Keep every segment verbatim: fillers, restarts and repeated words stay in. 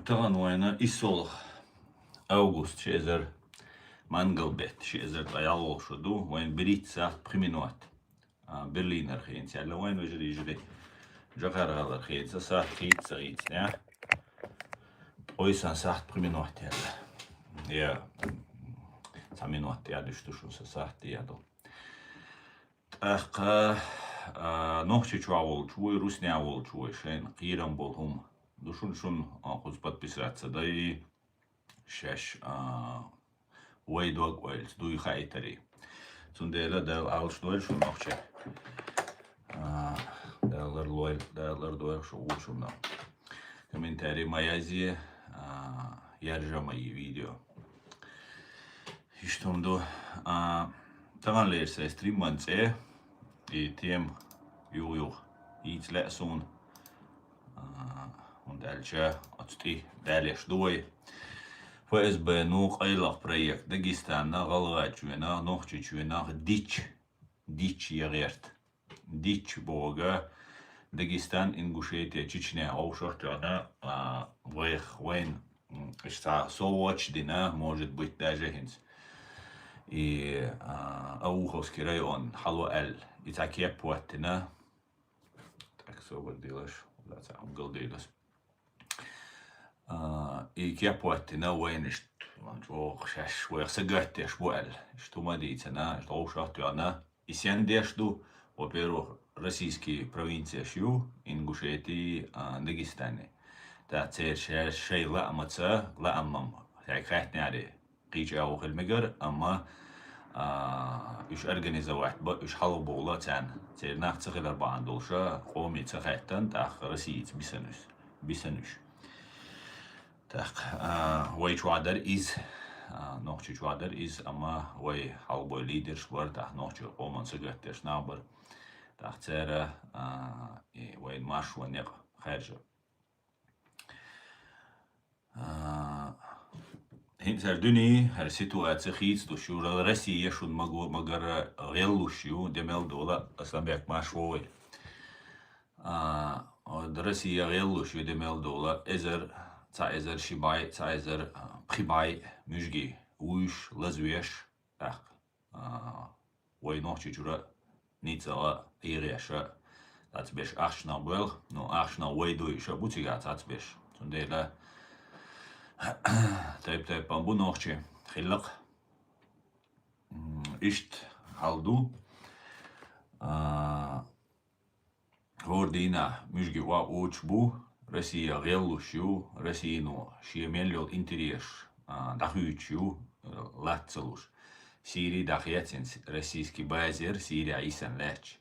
Тахана вайна иссолгӀа август ши эзар, мангал бетта ши эзар ткъаь ялхлагӀа шу ду, вайна беррига сахьат пхи минот. А, Берлинера хенца яьлла вайна, вежарий, йижарий. Жакъа гӀалара хенца сахьат хийца ца хийцинехь, ткъо йисан сахьат пхи минот яьлла. Я, цхьа минот тӀаьхьа дуьш ду шуна, са сахьат тӀаьхьа ду. ТӀаккха, а, Нохчийчохь волчу вуй, Руснехь волчу вуй, шайна кхерам болу хӀума ду шуна, шуна, а, кхуза подписаться дай, шаьш, а, вай дог ойлаца дуй хаийтарий. Цундела Дала Ӏалаш дойла шуна, нохчий. А, Дала ларлойла, Дала лардойла шу ву шуна. Комментарий ма язъе, а, яржа ма е видео. Иштта хӀума ду, а, таханлера сайн стриман цӀе, и тема юха-юха йийца лаьа суна, а, хӀунда аьлча оцу тӀе далеш ду вай. ФСБ-ну къайлаха проект Дагестанна, ГӀалгӀайчоьнах, Нохчийчоьнах дича, дича я гӀерта. Дича бохург, Дагестан, Ингушетия, Чечня, вовшах а тоьхна, а, вайх, вайна, м, иштта со воцуш дина, может быть, даже хӀинца. И, а, Ауховский район хьало аьлла, и цхьа кеп хӀоттина. Так, собар делаш, да, цхьа угол делаш. А, и кеп хӀоттина вайна иштта, чӀогӀа шаьш вайх сагатдеш бу аьлла. Иштта хӀума дийцина, иштта вовшах а тоьхна, и сен деш ду, во-первых, российский провинцеш ю, Ингушетии, а, Дагестане. ТӀаккха церан ша-, шайн лаамца, лаамам, хьайга хаьттинехьара, кхечу агӀо хила мегар, амма, а, уьш организовать бан, уьш хьалхабовла царна. Церан нах ца хилар бахьана долуша, къоме ца хаьттина, тӀаккха Россица бисина уьш. Бисина уьш. ТӀаккха, а, вай чохь дара иза, а, Нохчийчохь дара иза, амма вай хьалхабой лидерш бара, тӀаккха нохчийн къоман сагатдеш нах бара. ТӀаккха цара, а, и вайн маршо некъ хаьржа. А, хӀинца хӀара дуьне, хӀара ситуаци хийцалуш ю, Россия шуна магу-, магара гӀеллуш ю, де мел дола, Асланбек, марша вогӀийла. А, оцу Россия гӀеллуш ю, де мел дола, эзар, цхьа эзар ши бӀе, цхьа эзар, а, пхи бӀе муьжги вуьйш, лазвеш, тӀаккха, а, вай Нохчийчуьра ницкъала эгӀеша цхьацберш ахчанах боьлху, ну, ахчанах вай дуйша бу цигахь цхьацберш. Цундела тайп-тайпана бу нохчий, хиллакх. М, иштта хьал ду. А, хӀора дийнахь муьжги охьа учу бу, Россия гӀеллуш ю, Россияно шен мел йолу интересаш, а, дӀахуьйцуш ю, лац ца луш. Сири дӀахецна с-, российский базер, Сирия йисна лаьтташ.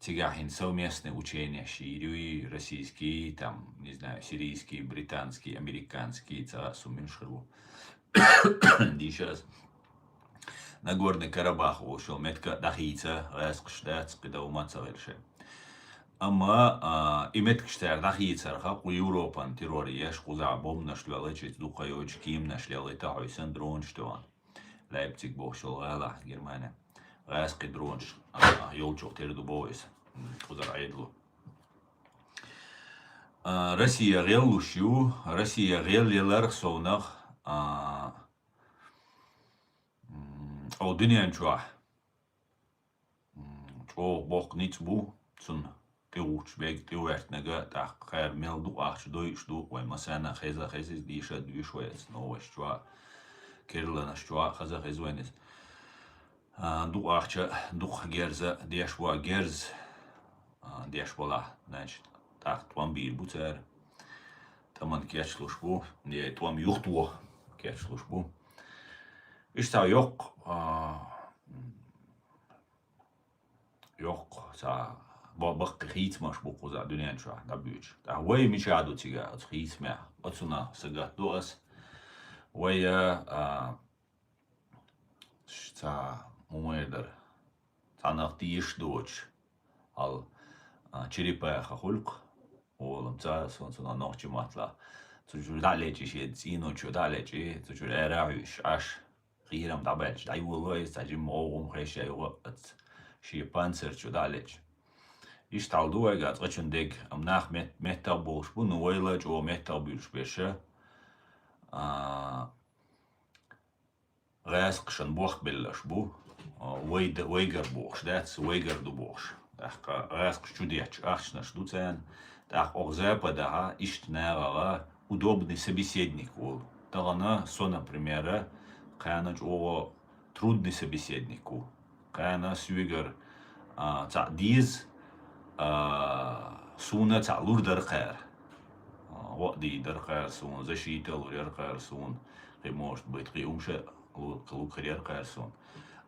Цигахь хӀинца совместный ученеш йийр юй, российский, там, не знаю, сирийский, британский, американский, ца а суминаш хир ву. Дийша аса. Нагорный Карабах волуш йолу меттиг а дӀахийца, гӀаскхаш дац, кхидӀа хӀума ца хилла шайн. Амма, а, и меттигаш цара дӀахийцарха, кху Европан террор еш, кхузахь бомбанаш лелхича, дукха йойтуш кеманаш лелхийтахь, хьо сан дронаш тоьхна. Лайпциг бохуш йолу гӀалахь, Германия. ГӀаскхи дронаш, а, йолчух тера ду боху иза. М, кхузара Ӏедало. А, Россия гӀеллуш ю, Россия гӀелъяларх совнах, а, м, о, дуьнен чохь, м, чӀогӀа боккха ницкъ бу, цунна тӀегӀуттуш берг, тӀегӀертинарг, тӀаккха кхара мел дукха ахча дойуш ду, вайн массарна хеза, хеза иза, дийша а дуьйш вай аса, новосташ чохь, керланаш чохь хеза, хеза вайн иза. А, дукха ахча, дукха герза, деш бу герз, а, деш балахь, значит, тӀаккха тӀом бийр бу цара. ТӀаман кечлуш бу, е тӀом юхто кечлуш бу. Иштта йоккха, а, йоккха, ца, ба-, баккхий хийцамаш бу кхуза дуьнен чохь дӀабуьйцуш. ТӀаккха вай мича ду цигахь, оцу хийцамехь? Оцунах сагатдо ас. Вай, а, ш-, ца, муха эр дара. Цхьаннах тешаш доцуш, хьал, а, черепаха хуьлу-кх, олам ца, сон цунах нохчийн маттахь. Цу чуьра дӀа а лечкъий, шен цӀийнон чу дӀа а лечкъий, цу чуьра ара а хьуьйсуш Ӏаш, кхерам дӀабаьлча, дӀайолало иза, цхьа жимма гӀовгӀа хӀума хезча, юха а шен панцирь чу дӀа а лечкъий. Иштта хьал ду вайга цкъачун дег, ам нах мет-, меттах болуш бу, ну вайла чӀогӀа меттах буьйлуш берша. А, гӀаскхашан бохк беллаш бу, а, вай д-, вайгар бохуш дац, вайгар ду бохуш. ТӀаккха гӀаскхаш чу детташ ахчанаш ду царна, тӀаккха оха Западахьа иштта нагӀагӀа удобный собеседник волу. Тахана со, например, кхана чӀогӀа трудный собеседник ву. Кхана соьгара, а, цхьаъ деза, а, суна цхьаъ лур дара кхара. А, гӀо а дийр дара кхара суна, защита а лур яра кхара суна, кхин, может быть, кхин хӀумаш а лу-, лур хир яра кхара суна.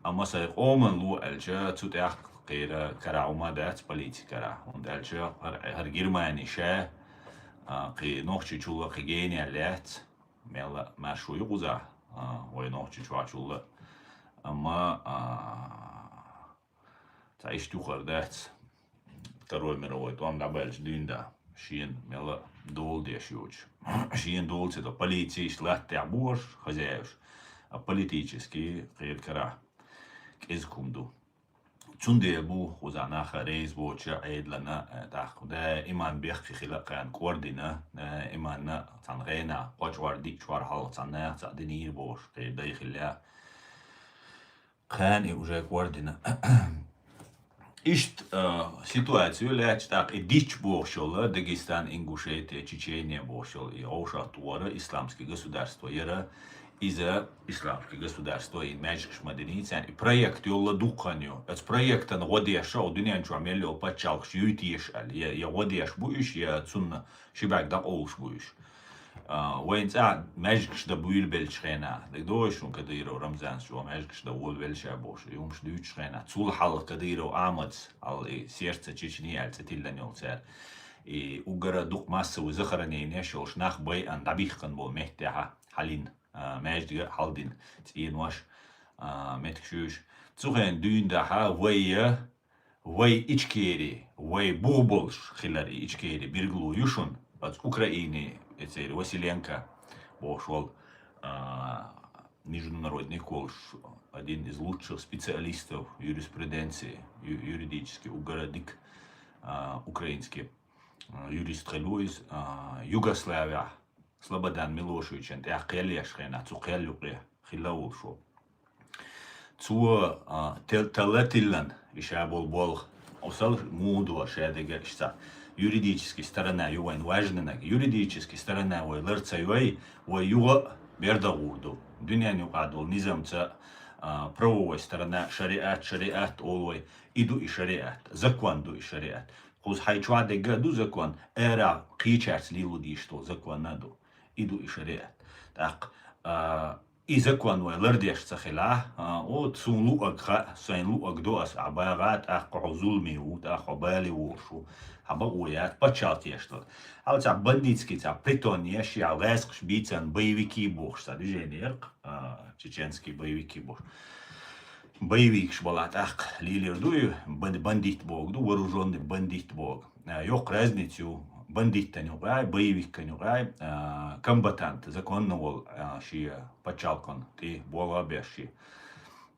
Амма сайн къоман ло аьлча, цу тӀехь кхера карахь хӀума дац политикара. ХӀунда аьлча хӀара, хӀара Германи ша, а, кхин Нохчийчул а кхин генаяьлла яц. Мелла маршо ю кхузахь, а, вай Нохчийчохь чул а. Амма, а, цхьа иштта юхар дац. Второй мировой тӀом дӀабаьлча дуьйна да. Шена мелла дола деш йоцуш. Шена дола ца до. Полици иштта латтехь бохуш, хозяеваш. А политически кхера карахь кӀезиг хӀума ду. Цундела бу кхузахь нах реза воцуша Ӏедална, э, тӀаккха даиман бехке хила кхана кӀордина, даиманна цхьана гӀенахь кхо чкъор, диъ чкъор хьалха цхьана наха цхьаъ динийра бохуш, кхин дай хилла. Кхана и уже кӀордина. Иштта, э, ситуацию лаьтташ тӀаккха и дича бохуш йолу Дагестан, Ингушетия, Чечения бохуш йолу и гӀовшах тухура исламский государство яра. Иза исламский государство и маьждигаш ма динийцан, и проект йолла дуккха хан ю. Оцу проектана гӀо деш, оха дуьнен чохь мел йолу пачхьалкхаш юй теша аьлла. Я, я гӀо деш бу уьш, я цунна ши бӀаьрг дӀакъовлуш бу уьш. А, вайн цӀа маьждигаш дан буьйлабеллачу хенахь, дагадогӀий шуна, Кадыров Рамзанс чӀогӀа маьждигаш дан волавелла ша бохуш, и хӀумаш дуьйцучу хенахь, цул хьалха Кадыров Ахьмадс, хьал и сердце Чечни аьлла цӀе тиллина йолу цара. И уггара дукха массовый захоронениеш йолуш нах байъан дӀабихкина болу меттехьа хьалин, а, маьждига а хьалдина цӀенош, а, меттигаш ю уьш. Цу хенахь дуьйна дахьа вай, вай Ичкери, вай бух болуш хилар и Ичкери билгало ю шуна. Оцу Украини, эцайра Василенко бохуш волу, а, международник волуш, один из лучших специалистов юриспруденции, ю-, юридически уггара дика, а, украинский, а, юрист хилла ву иза, а, Югославияхь Слободан Милошевичан тӀехь кхел еш хенахь, цу кхел юкъе хилла а волуш ву. Цо, а, тел-, талла тиллан и ша болу болх. Осал муха дора ша дегара иштта. Юридически сторона ю вайн важнанаг. Юридически сторона вай лар ца йой, вай юха а бердагӀур ду. Дуьнен юкъахь долу низамца, а, правовой сторона шариат, шариат олу вай. И ду и шариат. Закон ду и шариат. Кхуза хьайн чохь дегга а ду закон, ара кхечаьрца лело дийш долу закон а ду. И ду и шариат. ТӀаккха, а, и закон вай лардеш ца хилахь, а, о, суна луъаг хаьа, сайн луъаг до ас, а багӀа, тӀаккха хьо зуламе ву, тӀаккха хьо бале волуш ву, хьан бакъо яц, пачхьалкхеш долу. Хьал цхьа бандитский цхьа притон еш, я гӀаскхаш бийцан боевики бохуш цхьа движение яра, а, чеченский боевики бохуш. Боевикаш бала тӀаккха лелийр ду и, бан-, бандит боху ду, вооружённый бандит боху. А, йоккха разница ю, бандитан юкъай, боевикан юкъай, а, комбатант, законно волу, а, шен пачхьалкхан тӀе болх а беш шен,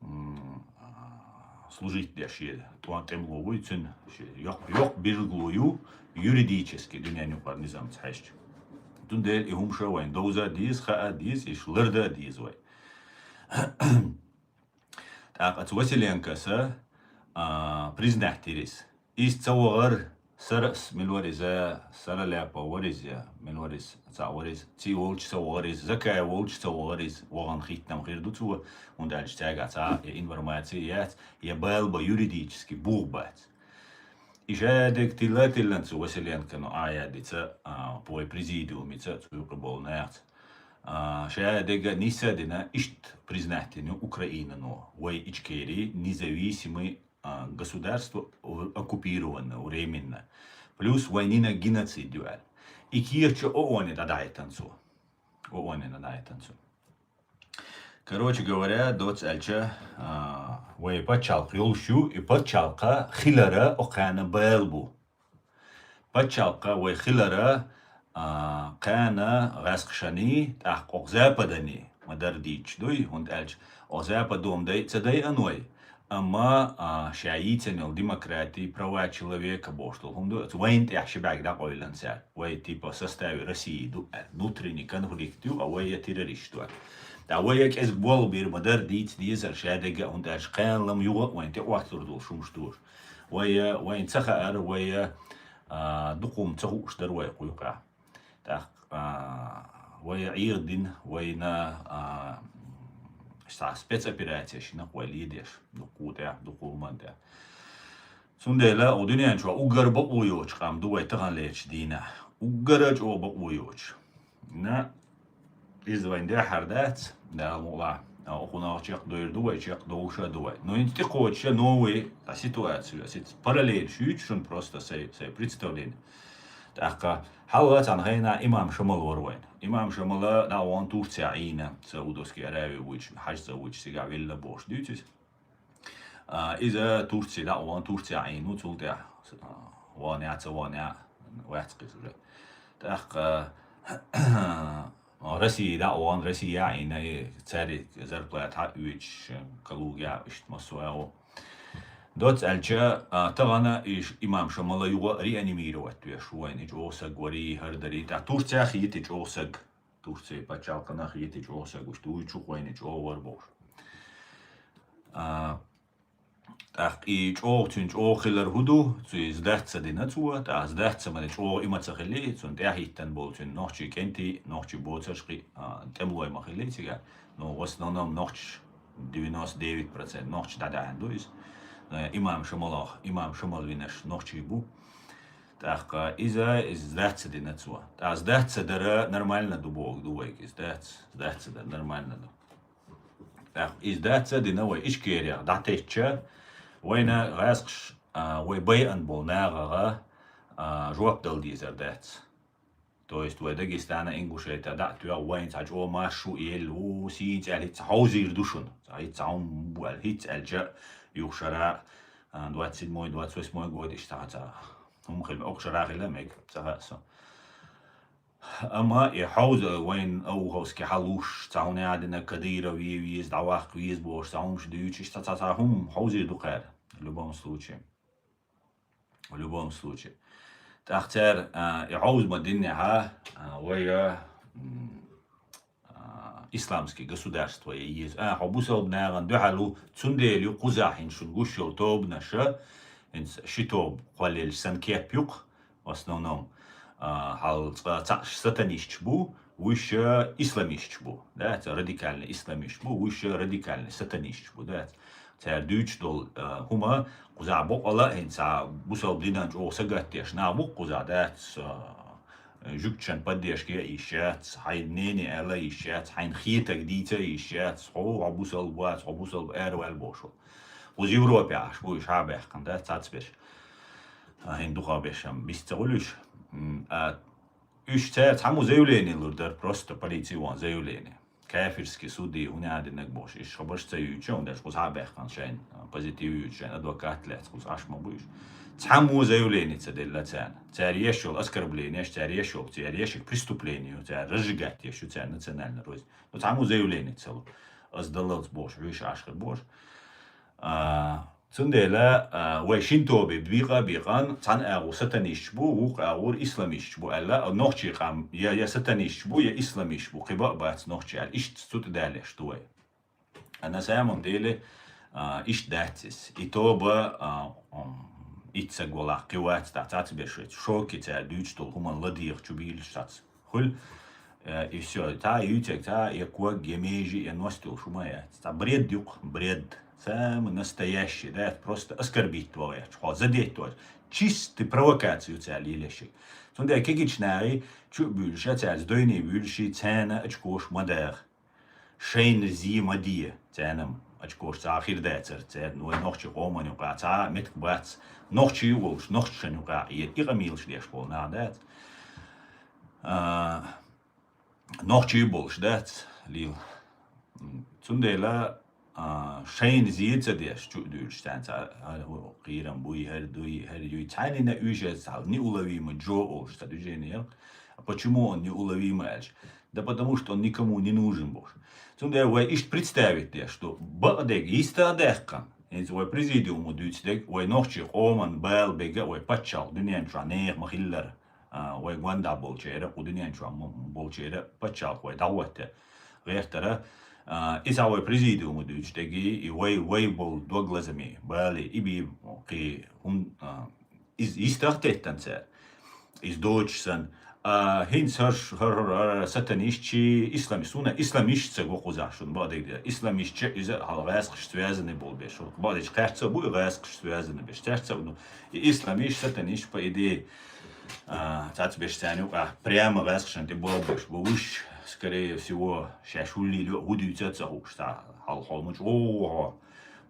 м, а, служить деш шен тӀо-, тӀемало вуй, цуьнан шен йоккха, йоккха билгало ю, юридически дуьнен юкъара низамца хьаьжча. Цундела и хӀумаш вайн довза а деза, хаа а деза, иштта ларда а деза вай. ТӀаккха оцу Василенкос, а, признать дира иза. Иза ца вахара, Сара-, с-, мила вара иза, Сараляпов вара иза, мила вара иза, цхьаъ вара иза, ци волчу ца вахара иза, Закаев волчу ца вахара иза, вахана хӀиттам хир ду цо, хӀунда аьлча цаьргахь цхьа я информаци яц, я бала бан юридически бух бац. И шадерг тилла-тилланца Василенкона Ӏа яьдица, а, вай президиумица, цу юкъа болу нахаца. А, шадерг нисса а дина, иштта признать дина Украинано, вай Ичкери независимый, а, государство в-, оккупированное временно. Плюс вайнина геноцид ю аьлла. И кеча ООНе дӀадахьийтан цо. ООНе дӀадахьийтан цо. Короче говоря, доц аьлча, а, вай пачхьалкх йолуш ю, и пачхьалкха хилара окхана бала бу. Пачхьалкха вай хилара, а, кхана гӀаскхашани, тӀаккха окх Западани ма-дарра дийцча дуй, хӀунда аьлча окх Западо ма дай-, ца дайан вай, Амма а, ша йийцина йола демократи, права человека бохуш долу хӀума ду, вайна тӀехь ши бӀаьрг дӀакъевлина цара. Вай, типа, в составе России ду аьлла. Внутренний конфликт ю, а вай я террорист ду аьлла. ТӀаккха вай я кӀезиг болх бийр ма дара, дийца дезара ша дерг а, хӀунда аьлча кханаллам юха а вайна тӀе Ӏоттур долу хӀумаш ду уьш. Вай я, вайна ца хаьара, вай я а, дукха хӀума ца хууш дара вай кху юкъахь. ТӀаккха а, вай Ӏехадина, вайна а, цхьа спецоперация шиннах вай ледеш, дуккха тӀехь, дуккха хӀуманна тӀехь. Цундела оха дуьнен чохь уггар бакъо йоцуш къам ду вай таханлерчу дийнахь. Уггара чӀогӀа бакъо йоцуш. На, иза вайн дехьар дац, Дала мукъалахь, а, оха нах чекхдойр ду вай, чекхдовлуша ду вай. Но хӀинца тӀекхочуша новый а ситуацию, ситуацию параллель шуьйцу шуна просто сай, сай представление. ТӀаккха хьалха цхьана хенахь имам Шамал вара вайн. Имам Шамала дӀа а вахана Турция Ӏийна, Саудовский Аравия вуьйцу, хьаьж цӀа вуьйцу, цигахь велла бохуш дуьйцу иза. А, иза Турция дӀа а вахана, Турция Ӏийна ву, цул тӀаьхьа а, вахана яц, а вахана яц, вац кхиза уже. ТӀаккха а, Россия дӀа а вахана, Россия Ӏийна, и цаьрга зарплата хьа а оьцуш, Калуга а, иштта массо а ву. Доцца аьлча, а, тахана иш имам Шамала юха реанимировать веш ву вайн, и чӀогӀа саг варий, хӀара дарий. ТӀаккха Турция хетий чӀогӀа саг. Турция пачхьалкхана хетий чӀогӀа саг, уьш дуй чу вайна чӀогӀа вара бохуш. А, тӀаккха и чӀогӀа, цуьнан чӀогӀа хилар хӀун ду, цуьнан сдаться дина цо, тӀаккха сдаться ма дина, чӀогӀа и ма ца хили, цунна тӀаьхьахӀиттина болу цуьнан нохчий кӀентий, нохчий боцарш кхин а, тӀемалой ма хили цигахь. Но в основном нохчаш, девяносто девять процент нохчаш дӀадаьхьна ду иза. Э, имам Шамалах, имам Шамал винарш нохчий бу. ТӀаккха иза, иза сдаться дина цо. ТӀаккха сдаться дара нормально ду боху ду вайга, иза дац, сдаться дара нормально ду. ТӀаккха иза сдаться дина вай Ичкерех дӀатечча, вайна гӀаскхаш, а, вай байъина болу нахагӀа, а, жоп дала дезар дац. То есть вай Дагестана, Ингушетия дӀа а тоьхна, вайна цхьа чӀогӀа марш шу елла ву, сийца аьлла, хӀинца хьовзийр ду шуна. Цхьа хӀинца хьовзийр ду аьлла, хӀинца аьлча, юха шара, а, двадцать седьмой, двадцать восьмой год иштта цхьа, цхьа хӀума хила, окху шара хила мега, ца хаьа со. Амма и хьовза вайн Ауховский хьалуш, цхьа хӀума яа дина, Кадыров ве веза, дӀаваккха веза бохуш, цхьа хӀумаш дуьйцуш, цхьа, цхьа, цхьа хӀума хьовзийр ду кхара, в любом случае. В любом случае. ТӀаккха цара, а, и хьовза ма диннехьа, а, вай, а, м, а, исламский государство я еза. А, хьо бусалба нахана дуьхьал ву, цундела ю кхузахь хӀинца шуна гуш йолу тобанаша, хӀинца ши тоба кхоллаелча сан кеп ю-кх, в основном, а, хьал цкъа цхьаъ сатанисташ бу, вуьш исламисташ бу, да, цхьа радикальный исламисташ бу, вуьш радикальный сатанисташ бу, да. Цара дуьйцуш долу, а, хӀума, кхузахь боккъала а хӀинца бусалба динан чӀогӀа сагатдеш нах бу-кх кхузахь, дац, а, жуьгташна поддержка а йиш яц, хьайн нене аьлла а йиш яц, хьайн хетаг дийца а йиш яц, хьо, хьо бусалба вац, хьо бусалба араваьлла бохуш волу. Кхуза Европе Ӏаш бу уьш хьа а баьккхина, да, цхьацберш. А, хӀин дукха беш ам бист ца гӀулуш. М, а, уьш цара цхьаммо заявление лур дара, просто полици вон заявление. Кафирский суды, хӀуна а динарг бохуш, иш хабарш ца юьйча, хӀунда аьлча кхуза хьа а баьккхина шайн, а, позитив юьйча, шайн адвокат лаьцна кхуза Ӏаш ма бу уьш. Цхьаммо заявление ца делла царна. Цара еш йолу оскорбленеш, цара еш йолу, цара ешиг преступление ю, цара разжигать еш ю, цара национальный розни. Ну, цхьаммо заявление ца лу. Ас даллалц бохуш, вуьйш Ӏаш хир бохуш. А, цундела, а, вай шин тобе бекъа а бекъан, цхьана агӀор сатанисташ бу, вукху агӀор исламисташ бу аьлла, а нохчий къам я, я сатанисташ бу, я исламисташ бу, кхин бакъ бац нохчий аьлла, иштта цу тӀе далеш ду вай. А на самом деле, а, иштта дац иза. И тоба, а, м, итт саг валахь кхин вац, дӀа цхьацберш вац. Шоке цара дуьйцуш долу хӀуманна ладегӀа чу бийлаш цхьац. Хуьлу, э, и всё, цхьа а юьйцург, цхьа а я ког, я межи, я ност йолуш хӀума яц. Цхьа бред ю-кх, бред. Самый настоящий, да, просто оскорбить ваха яц, хьо задеть вац. Чистый провокаци ю цара лелаеш ерг. Цундела кегийчу нахе чу а буьйлуш, цаьрца дойне буьйлуш, царна очкош ма даха. Шайна зе ма де, царна-м очкош цхьа а хир дацара, церан вай нохчийн къоман юкъахь цхьа а меттиг бац, нохчий а волуш, нохчашна юкъахь и, и къамелаш деш болу нах дац. А, нохчий а болуш дац, лийла. М, цундела, а, шайна зе ца деш, чу а дуьйлуш, царна цхьа, а, кхерам буй, хӀара дуй, хӀара юй, цхьаннина уьш яц, цхьа неуловимый Джо олуш цхьа движение яра. А почему он неуловимый аьлча? Да потому что он никому не нужен бохуш. Цундела вай иштта представить деш ду. Бакъдерг йиста а даьккхина, ХӀинца вай президиумо дуьйцу дерг, вай нохчий къоман бала бега, вай паччахьалкх дуьнен чохь нехан ма хиллара. А, вай гондахь болчеран, кху дуьнен чохь м-, болчеран паччахьалкх вай дӀахӀотта гӀертара. А, и цхьа вай президиумо дуьйцу дерг, и вай, вай болу дог лазаме, бале, и бий кхин хӀун, а, иза йистах теттан цара. Иза доцуш санна. А, хӀинца хӀорш, хӀор, хӀор, хӀор, сатанистчий, исламист, суна исламист ца го кхузахь шуна, бакъдерг дера. Исламистча иза хьал гӀаскхаш связаны болу беш. Бакъдерг кхаьчца а бу и гӀаскхаш связаны беш. Цаьрца а, ну, и исламист, сатанист, по идее, а, цац беш царна юкъахь прямо гӀаскхашан тӀе болу беш. Бу уьш, скорее всего, шаьш хӀуллийла хӀу дуьйца а ца хууш, цхьа хьал хьо мучу вогӀу хьо.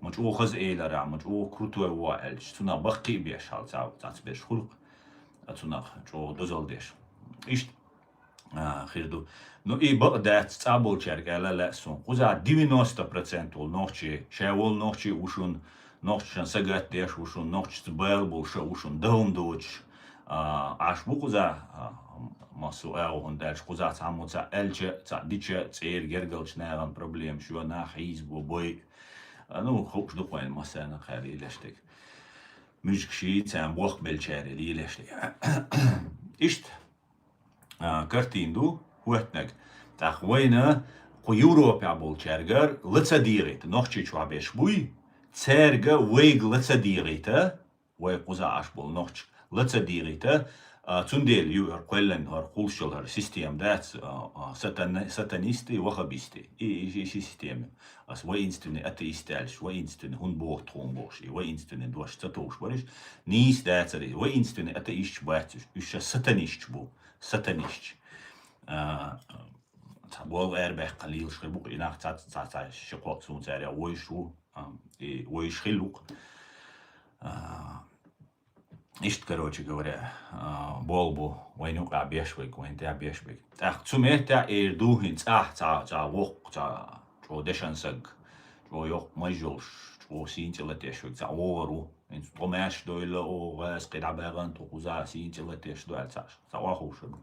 Мучу хаза элара, мучу крутой ву аьлча, цунах баккхий а беш хьал цхьа, цац беш хуьлу-кх, а цунах чӀогӀа дозалла деш. Иштта, а, хир ду. Ну, и бакъ дац, цӀа болчаьрга аьлла лаьа суна. Кхузахь девяносто процент волу нохчий, ша волу нохчий ву шуна, нохчашна сагатдеш ву шуна, нохчашца бала болуш а ву шуна, дан доцуш, а, Ӏаш бу кхузахь, а, массо а агӀо хӀунда аьлча, кхузахь цхьаммо цхьаъ аьлча, цхьаъ дича, цӀера гергарчу нахана проблемаш йо, нах хьийзабо, бой. А, ну, хууш ду-кх вайна массарна а кхаьрий леш дерг. Муьжгаший, царна бохк беллачарий лелаш дерг. Иштта, а, картина ду хӀоьттинарг. ТӀаккха вайна кху Европехь болчаьргара ла ца дегӀийта, нохчий чохь беш буй, цаьрга вайга ла ца дегӀийта, вай кхузахь Ӏаш болу нохчашка ла ца дегӀийта, а, цундела ю хӀара кхоьллина, хӀара кхуллуш йолу хӀара система дац, а, а, сатана-, сатанисты, ваххабисты. И, и, и система. Ас воинственный атеист аьлча, воинственный хӀунда боху тхуна бохуш, и воинственный дош ца товш бараш, нийса дацара и, воинственный атеисташ бац уьш, уьш ша сатанисташ бу, сатанисташ. А, цхьа болу арабаьккхина лелаш хир бу, и нах цхьа, цхьа, цхьа ши-кхо суна цаьрга вовзаш ву, а, и вовзаш хилла ву-кх. А, Иштта, короче говоря, а, болу бу, вайна юкъахь беш вайга, вайна тӀехь беш вайга. ТӀаккха цу меттехь эр ду хӀинца цхьа, цхьа, цхьа воккха, цхьа чӀогӀа дешан саг, чӀогӀа йоккха маж йолуш, чӀогӀа сийна цӀе латеш вайга цхьа вогӀур ву. ХӀинца тхо маьрша дойла, оха гӀазкхи дӀабаьгӀан, тхо кхуза сийна цӀе латеш ду аьлла цхьа, цхьа охьахууш ву.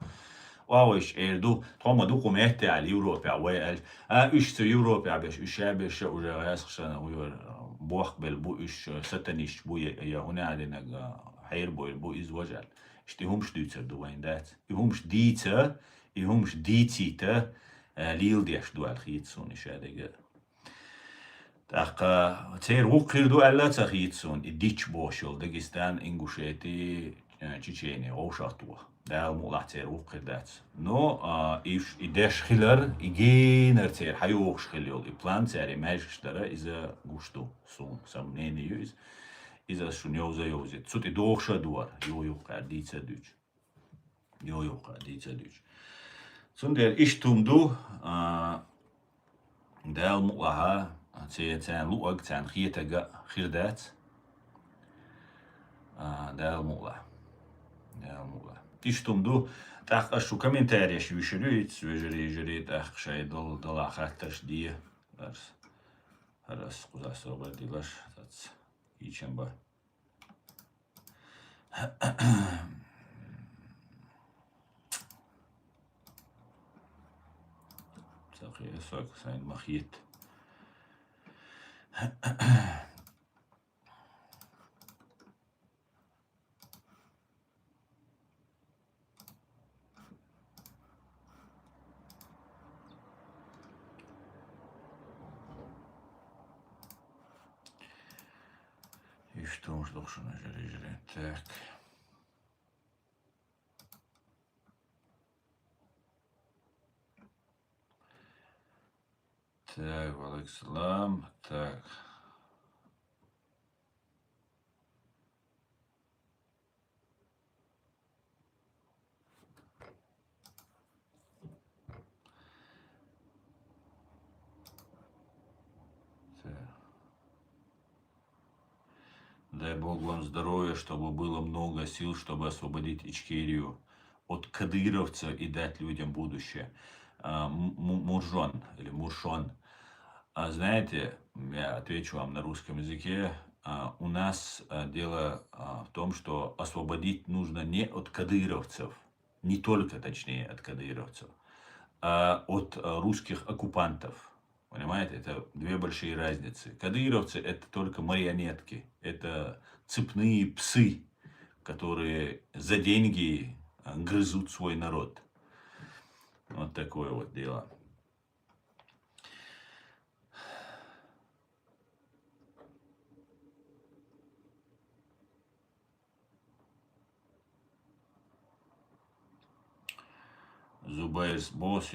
Охьа вайша эр ду, тхо ма ду кху меттехь аьлла, Европехь вай аьлча. А, уьш цу Европехь беш, уьш ша беш ша уже гӀаьсахшана, уьш бохк белла бу, уьш сатанисташ бу, я, я хӀуна аьллинарг, а, хьерабойла бу, иза важа аьлла. Иштта и хӀумаш дуьйцур ду вайн дац. И хӀумаш дийца, и хӀумаш дийцийта, а, лийла деш ду аьлла хета суна и шадерг. ТӀаккха церан вукху хир ду аьлла а ца хийца суна, и дича бохуш йолу Дагестан, Ингушети, э, Чечени, вовшахтоха. Дала мукъалахь церан вукху хир дац. Но, а, и ш-, и деш хилар, и генар церан хьайогӀуш хила йолу, и план церан маьжгаш дара, иза гуш ду суна, сан мнение ю иза. Иза ас шуна йовза йовзийта. Цу тӀе дохуш а ду хӀара, юха-юха кхаьра дийца а дуьйцу. Йо, йо, кхаьа дийца а дуьйцу. Цундела иштта хӀума ду, а, Дала мукъалахь, а, церан, царна луъаг, царна хетаг а хир дац. А, Дала мукъалахь. Дала мукъалахь. Иштта хӀума ду. ТӀаккха аш шу комментареш вуьшур ю, ицца вежарий, вежарий, тӀаккха шайн дол-, далахь хаттарш де. ХӀара ас кхузахь собар дилаш, дац. Ийчам ба. Ца кхиэсок сайн ма хетта. И что ж должен жире-жире? Так. Так, валейкум салам. Так. Так. Дай Бог вам здоровья, чтобы было много сил, чтобы освободить Ичкерию от кадыровцев и дать людям будущее. А, М-, М-, Муржон или Муршон. А, знаете, я отвечу вам на русском языке. А, у нас, а, дело, а, в том, что освободить нужно не от кадыровцев, не только, точнее, от кадыровцев, а от, а, русских оккупантов. Понимаете, это две большие разницы. Кадыровцы — это только марионетки, это цепные псы, которые за деньги а, грызут свой народ. Вот такое вот дело. Зубайр, босс,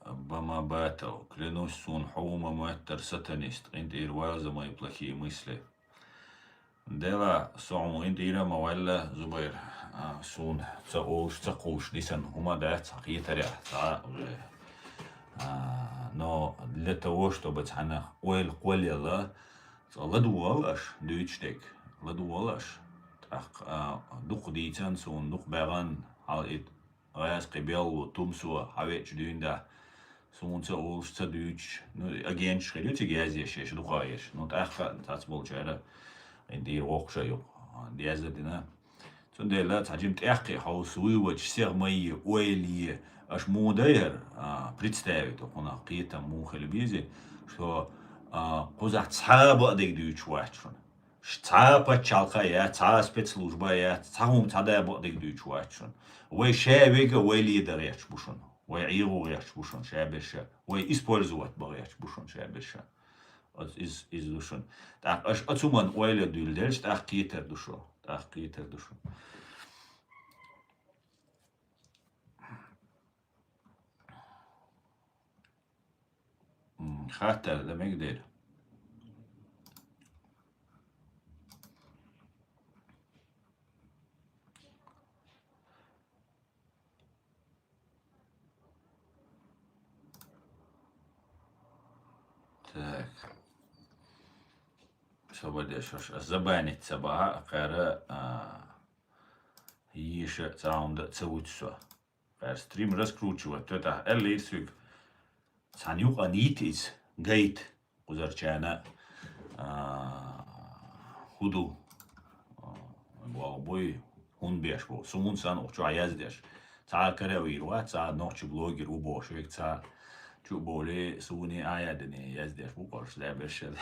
ба ма батал, клянусь, сун хьо ма маттар сатанист, къинтӀера ваза мои плохие мысли. Дела, со хьуна къинтӀера ма ваьлла, Зубайр, а, сун ца олуш, ца кхуллуш дисана хӀума дац хьан кхетарехь, цхьа уже. А, но для того, чтобы цхьана ойла кхоллала, цкъа ладувгӀал аш, дуьйцуш дерг, ладувгӀал аш. ТӀаккха, а, дукха дийцан суна, дукха баьгӀан, хьал и гӀаьс кхин белло, тумсо, хьан веча дуьйна да. Суна ца олуш, ца дуьйцуш. Ну, агенташ хир ю цига язъеш, еш, дукха еш. Ну, тӀаккха цац болчара, ин дийр воккхуша ю, деза дина. Цундела цхьа жим тӀехкхе хьовса вуй вача сех майе, ойла е, аш муха дайхьар, а, представить, хьуна кхетам муха хила безе, что, а, кхузахь цхьа а бакъдерг дуьйцуш вац шуна. Ш-, цхьа пачхьалкха яц, цхьа спецслужба яц, цхьа хӀума цхьа да бакъдерг дуьйцуш вац шуна. Вай ша вега вай леда гӀерташ бу шуна. Вай Ӏехо гӀерташ бу шуна ша берша. Вай использовать ба гӀерташ бу шуна ша берша. Оц из, из ду шуна. ТӀаккха аша оцу ман ойла дуьйла делча, тӀаккха кхетар ду шо. ТӀаккха кхетар ду шуна. М, хаттар дан мегадер. Так. Со бадеш, аш забанить ца баха, а кхара, а, йиша цхьа хӀума ца вуьту со. Кхара стрим раскручивать, то тӀаккха аьллийра соьга. Цхьана юкъа нийта иза, гайта, кхузарчарна, а, хӀу ду, а, болх буй, хӀун беш бу, суна санна укх чохь яздеш. Цхьа а каравийр вац, цхьа а нохчи блогер ву бохуш вега, цхьа а чу а бовлий, суна а ядане яздеш бу, къорш да берш а.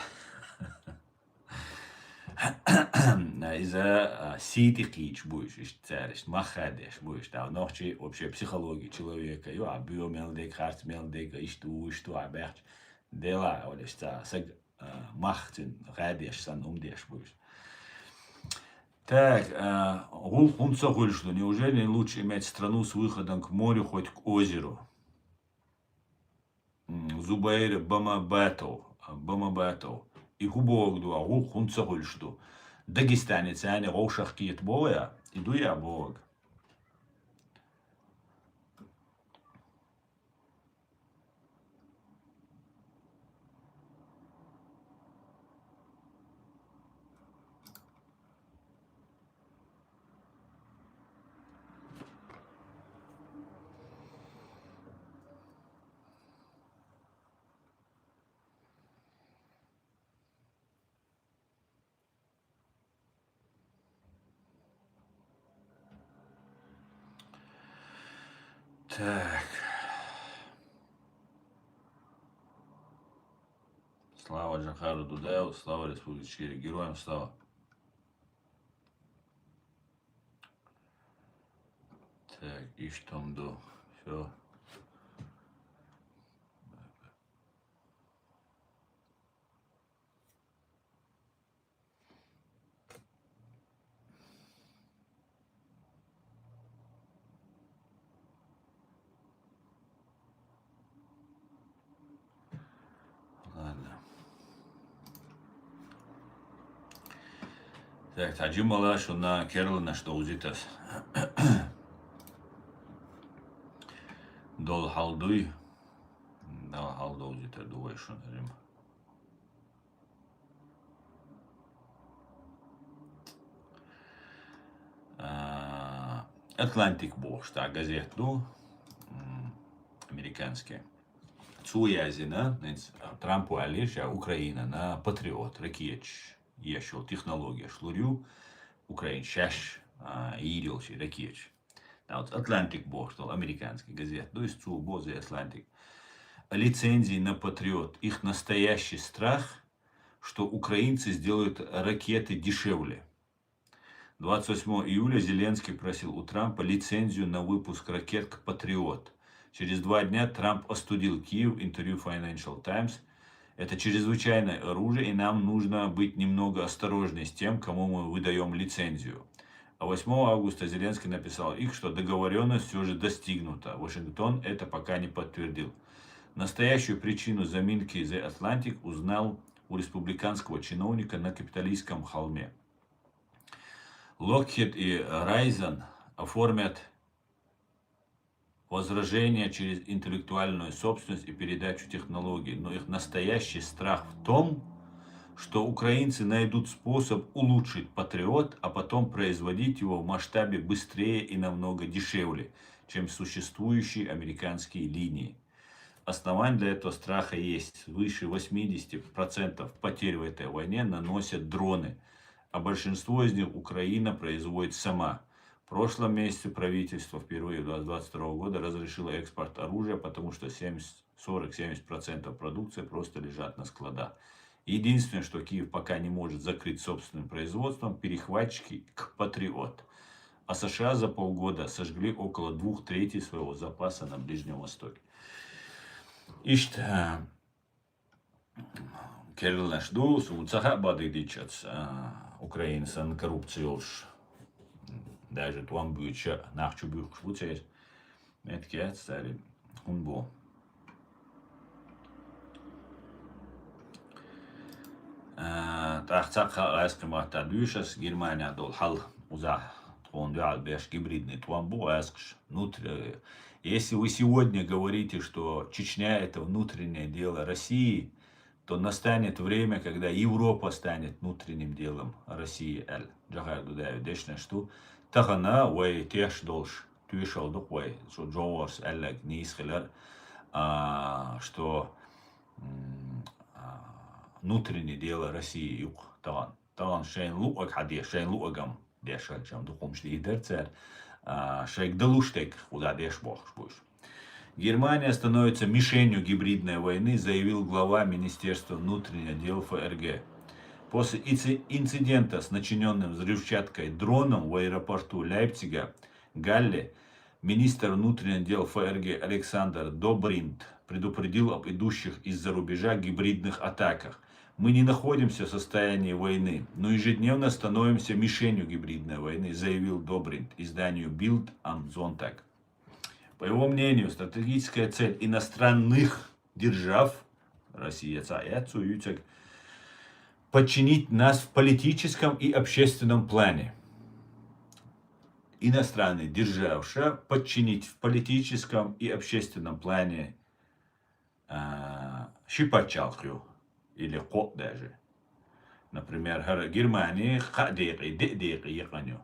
Иза, а, сий тӀе кхийча бу уьш, иштта цара, иштта мах хадеш бу уьш. Тахана нохчий вообще психология человека ю, а буьйху мел дега, харц мел дега, иштта ву, иштта ву, а баьхча дела, олуш ца, саг, а, мах цуьнан хадеш санна, хӀума деш бу уьш. Так, а, гӀуллакх хӀунда ца хуьлуш ду? Неужели не лучше иметь страну с выходом к морю, хоть к озеру? М, Зубайр Бамабатов, Бамабатов. И хӀун бохург ду, а гӀуллакх хӀунда ца хуьлуш ду? Дагестане царна вовшах кхета боху я? И ду я бохург? Так. Слава Джохару Дудаеву, слава Республике Ичкерия, героям слава. Так, иштта хӀума ду. Всё. Ладно. Так, цхьа жимала шуна керланаш довзийта ас. Дола хьал дуй? Дола хьал довзийтар ду вай шуна жима. А, Атлантик бохуш цхьа газет ду, м, американский. Цо яздина, хӀинца Трампо аьллера ша Украинана патриот ракеташ еш йолу технологеш лур ю, Украина шаьш, а, йийр йолу ши ракеташ. Да, вот Атлантик бохуш долу американский газет ду, иза цо бо The Atlantic. лицензии на Патриот. Их настоящий страх, что украинцы сделают ракеты дешевле. Двадцать восьмого июля Зеленский просил у Трампа лицензию на выпуск ракет к Патриот. Через два дня Трамп остудил Киев, интервью Financial Times. Это чрезвычайное оружие, и нам нужно быть немного осторожнее с тем, кому мы выдаём лицензию. А восьмого августа Зеленский написал Икс, что договорённость всё же достигнута. Вашингтон это пока не подтвердил. Настоящую причину заминки The Atlantic узнал у республиканского чиновника на Капитолийском холме. Lockheed и Raytheon оформят возражения через интеллектуальную собственность и передачу технологий, но их настоящий страх в том, что украинцы найдут способ улучшить Патриот, а потом производить его в масштабе быстрее и намного дешевле, чем существующие американские линии. Основания для этого страха есть. Свыше восьмидесяти процентов потерь в этой войне наносят дроны, а большинство из них Украина производит сама. В прошлом месяце правительство впервые в двадцать двадцать второго года разрешило экспорт оружия, потому что семьдесят, сорок-семьдесят процентов продукции просто лежат на складах. Единственное, что Киев пока не может закрыть собственным производством, перехватчики к Патриот. А США за полгода сожгли около двух третей своего запаса на Ближнем Востоке. Иштта, а, керланаш ду, суна ца хаьа бадыдичац, а, Украина санна коррупци йолуш, даже тӀом буьйцуш а нах чу буьхкуш бу церан. Меттиг яц цаьрга, хӀунда боху. А, тӀаккха цхьаъ кхин маттахь дуьйш ас Германехь долу хьал, узахь тхуна дуьхьал беш гибридный тӀом бу гӀаскхаш. Внутри-, если вы сегодня говорите, что Чечня это внутреннее дело России, то настанет время, когда Европа станет внутренним делом России, аьлла. Жахар Дудаев дешнаш ду. Тахана вай теш долуш тоьшалла ду-кх вай, цу Джо Уоррес аьлларг нийса хилар, а, что, м, а, внутреннее дело России ю-кх тахана. Тахана шайна луъург хьан де, шайна луъург-м деш хилчам ду, хӀумаш дийр дара цара, а, шайга далуш дерг кхузахь деш бохуш бу уьш. Германия становится мишенью гибридной войны, заявил глава Министерства внутренних дел Ф Р Г. После инци-, инцидента с начинённым взрывчаткой дроном в аэропорту Лейпцига Галле министр внутренних дел Ф Р Г Александр Добринт предупредил об идущих из-за рубежа гибридных атаках. «Мы не находимся в состоянии войны, но ежедневно становимся мишенью гибридной войны», заявил Добринт изданию Bild am Sonntag. По его мнению, стратегическая цель иностранных держав, Россия цхьаъ яц цо юьйцург, подчинить нас в политическом и общественном плане. Иностранный державаш подчинить в политическом и общественном плане, а, ши пачхьалкх ю, или кхоъ даже. Например, хӀара Германи кхаа декъе, деа декъе екъна ю.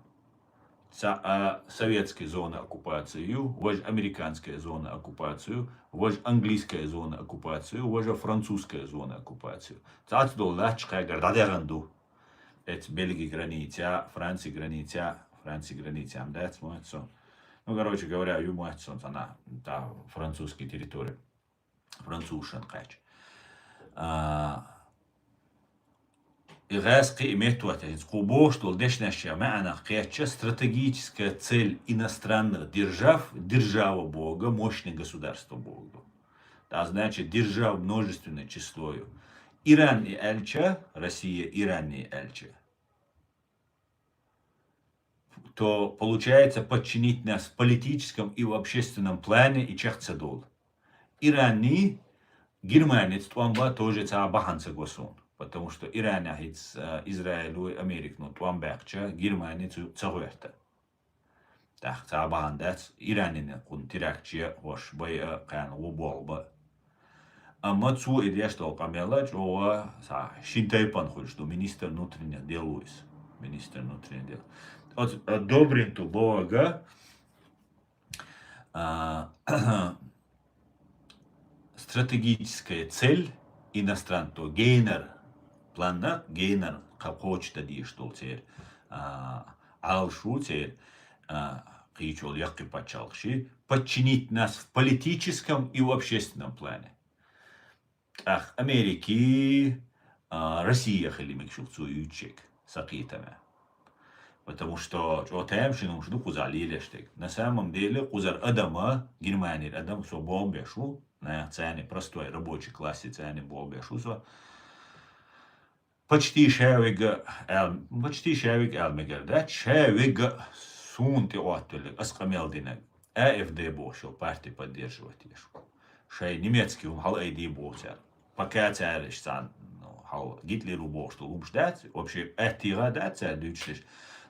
Цхьаъ советская зона оккупации ю, важа американская зона оккупации ю, важа английская зона оккупации ю, важа французская зона оккупации ю. Цхьацца долу латта кхаьггара дӀадаьхна ду. Эца Бельги граница, Франци граница, Франци граница ам дац, моьтту сон. Ну, короче говоря, ю моьтту сон цхьана, та французский территория. Французашна кхаьчча. А, и гӀаьскхи и меттахӀоттаьхьа, хӀинца кху бохуш долу дешнаш я маьӀнах кхетча, стратегическая цель иностранных держав, держава боху, мощное государство боху. А значит, держав множественное число ю. Иран и аьлча, Россия Иран и аьлча, то получается подчинить нас в политическом и в общественном плане и чекх ца долу. Ирани Германица тӀом бан тоже цхьа бахьана ца го суна, потому что Иран ахьица, а, Израиль ву Америка, ну, тӀом баьккхича, Германи цу ца гӀоьрта. ТӀаккха цхьа бахьана дац, Иранина кхунна теракташ е а, хӀорш бай а, кхана гӀо болх бан а. Амма цо и деш долу къамел а чӀогӀа, схьа, шина тайпана хуьлуш ду, министр внутренних дел ву иза. Министр внутренних дел. Оцу, а, Добринту бохург, а, стратегическая цель иностранного генер плана, генер кхочушдан дезаш долу церан, а, Ӏалашо церан, а, кхечу йолу яккхий пачхьалкхаш, подчинить нас в политическом и в общественном плане. ТӀаккха Америки, а, Россия хили мегаш ва цо юьйцуш ерг, са кхетаме. Потому что чӀоагӀа тамашийна хӀумаш ду кхузахь лелаш дерг. На самом деле, кхузара адам, Германера адам, со болх беш ву, наха царна простой рабочий классе царна болх беш ву со. Почти ша вега аьл-, почти ша вега аьл мегар дац, ша вега суна тӀе оттавеллиг, ас къамел динаг. А Ф Д бохуш йолу парти поддерживать еш ву. Шайн немецкий хӀума хьала айдий боху цара. Пока цара иштта царна, ну, хьал Гитлер ву бохуш долу хӀумаш дац, вообще, аттигӀа дац цара дуьйцуш деш.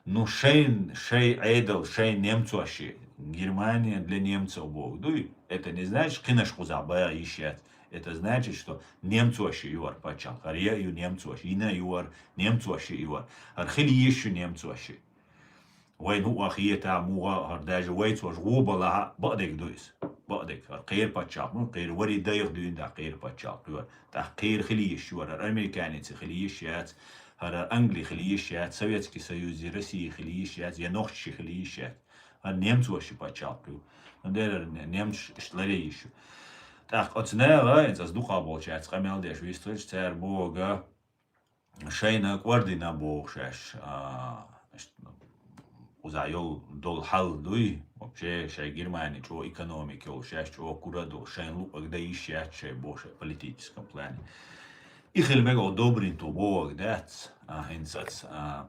Ну, шайн, шайн Ӏедал, шайн немцоши, Германия для немцев боху дуй? Это не значит, кхинаш кхузахь баха йиш яц. Это значит, что немцоши ю хӀара паччахь. ХӀара я ю немцоши, йина ю хӀара немцоши ю хӀара. ХӀара хила йиш ю немцоши. Вай ну а хета, муха, хӀара даже вай цо гӀо балахь, бакъдерг ду иза. Бакъдерг. ХӀара кхера паччахь, ну, кхера вари дайх дуьйна да кхера паччахь кхоьра. ТӀаккха кхера хила йиш ю хӀара, хӀара американеци хила йиш яц, хӀара Англи хила йиш яц, Советский Союз, я Россия хила йиш яц, я нохчи хила йиш яц. ХӀара немцоши паччахь ю. Ну, дера немцаш иштта ларе йиш ю. ТӀаккха оцу наха, хӀинца ас дукха болчаьрца къамел деш вистхилча, цара боху, шайна кӀордина боху шаьш, а, ш-, кхузахь йолу долу хьал дуй, вообще, шайн Германия чӀогӀа экономика йолу, шаьш чӀогӀа кура а долу, шайна луъург дан йиш яц шайн боху шайн политическом плане. И хила мега Добринту бохург дац, а, хӀинца ас, а,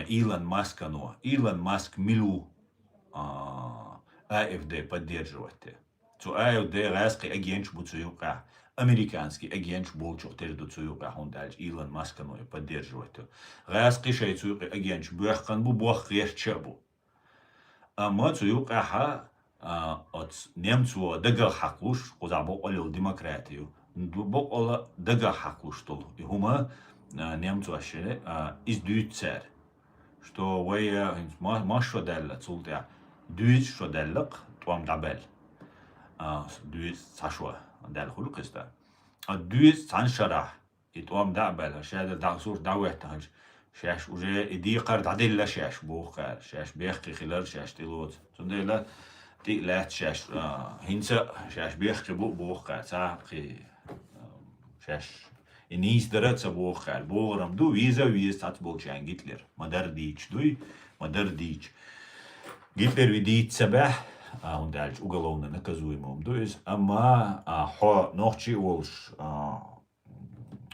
Илон Маскано. Илон Маск мила ву, а, А Ф Д поддерживать де? Цу А Ф Д гӀаьскхи агенташ бу цу юкъахь, американский агенташ болчух тера ду цу юкъахь, хӀунда аьлча Илон Маскано и поддерживать ду. ГӀаьскхи шайн цу юкъе агенташ боьхкан бу, бохка гӀерташ а бу. Амма цу юкъахьа, а, оцу немцо дагах хьакхалуш, кхузахь бакъволла йолу демократи ю, бакъволла дагах хьакхалуш долу и хӀума, а, немцошна, а, иза дуьйцу цара. Что вай, э, хӀинца ма-, масса шо даьлла цул тӀаьхьа, дуьйцу шо даьлла-кх, тӀом дӀабаьлла. А, дуьйцу цхьа шо даьлла хуьлу кхузахь. А дуьйцу цхьана шарахь, и тӀом дӀа а баьлла, ша дара дӀа сурт дӀахӀоьттина хилча, шаьш уже и декхар дӀаделла шаьш боху кхара, шаьш бехке хилар шаьш тӀелоцу. Цундела тӀе а лаьцна шаьш, а, хӀинца а шаьш бехке бу боху кхара, цхьа а кхин, а, шаьш И нийса дара а ца боху аьлла. Бохург ду, веза а веза цхьацца болчарна Гитлер. Ма-дарра дийцича дуй, ма-дарра дийцича. Гитлер веза дийца ца баьхьа, а, хӀунда аьлча уголовно наказуемо ду иза. Амма, а, хьо нохчи а волуш, а,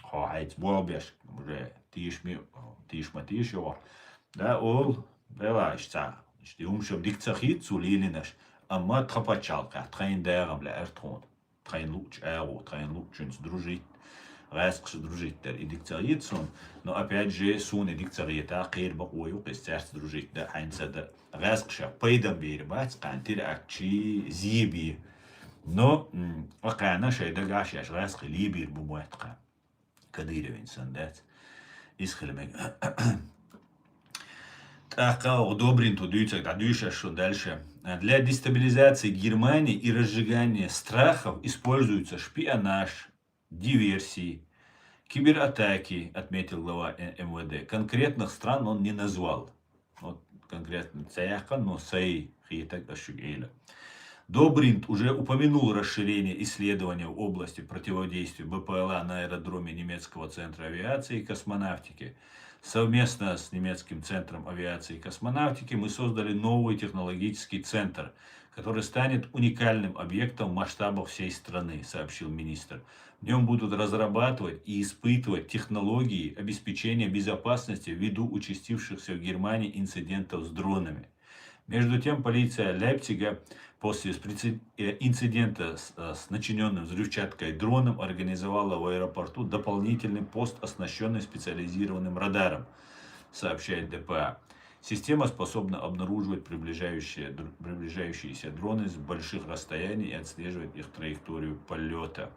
хьо хьайца болх беш, уже тийша ма, тийша ма тийша йогӀу. Да, олу, вела, иштта, иштта хӀумнаш дика ца хийтта цо лелийнарш, амма тхан пачхьалкхехь тхайна дагӀам лаьара тхуна. Тхайна луъучу агӀор, тхайна луъучуьнца дружить, гӀаьскхаша дружить дар и дика ца хийтта суна, но опять же, суна и дика ца хетахь, кхеран бакъо ю-кх иза цаьрца дружить дан, хьайна ца дан. ГӀаьскхашах пайда бийр бац кхарна теракташ, зе бен. Но, м, кхарна шайн дагахь шаьш гӀаьскхий лебийр бу моьтту кхарна. Кадыровн санна дац. Иза хила мега. ТӀаккха оха Добринту дуьйцург дӀадуьйшу ас шуна дальше. Для дестабилизации Германии и разжигания страхов используется шпионаж, диверсии, кибератаки, отметил глава, э, М В Д. Конкретных стран он не назвал. Вот конкретно ца яьккхина, но сайн хетарг ас шуьга элира. Добринт уже упомянул расширение исследования в области противодействия Б П Л А на аэродроме немецкого центра авиации и космонавтики. Совместно с немецким центром авиации и космонавтики мы создали новый технологический центр, который станет уникальным объектом в масштабах всей страны, сообщил министр. В нём будут разрабатывать и испытывать технологии обеспечения безопасности ввиду участившихся в Германии инцидентов с дронами. Между тем, полиция Лейпцига после специ-, э, инцидента с, э, с начинённым взрывчаткой дроном организовала в аэропорту дополнительный пост, оснащённый специализированным радаром, сообщает Д П А. Система способна обнаруживать приближающие др-, приближающиеся дроны с больших расстояний и отслеживать их траекторию полёта.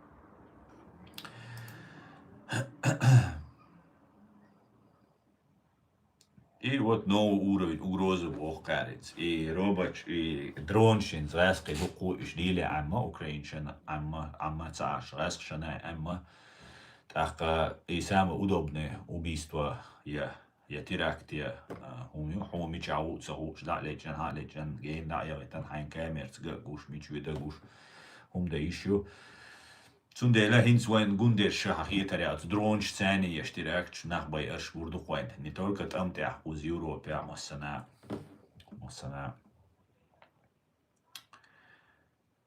И вот новый уровень угрозы боху кхара хӀинца. И робот, и дрон шин гӀаьскхий дуккха уьш леле Ӏемма, Украинашна Ӏемма, Ӏемма ца Ӏаш, гӀаьскхашна Ӏемма. ТӀаккха и самое удобное убийство я, я теракт, я, а, хӀума ю, хьо мичахь ву а ца хууш, дӀа а лечкъина, хьа а лечкъина, гена дӀа а яхийтина, хьайн камерца ган а гуш, мича видан а гуш, хӀума дан йиш ю. Цундела хӀинца вайн гундерша хьахетаряц дронаш цани еш теракташ нах байарш бурдукъойн. Не только тӀам тӀехь, кхуза Европе, массана. Массана.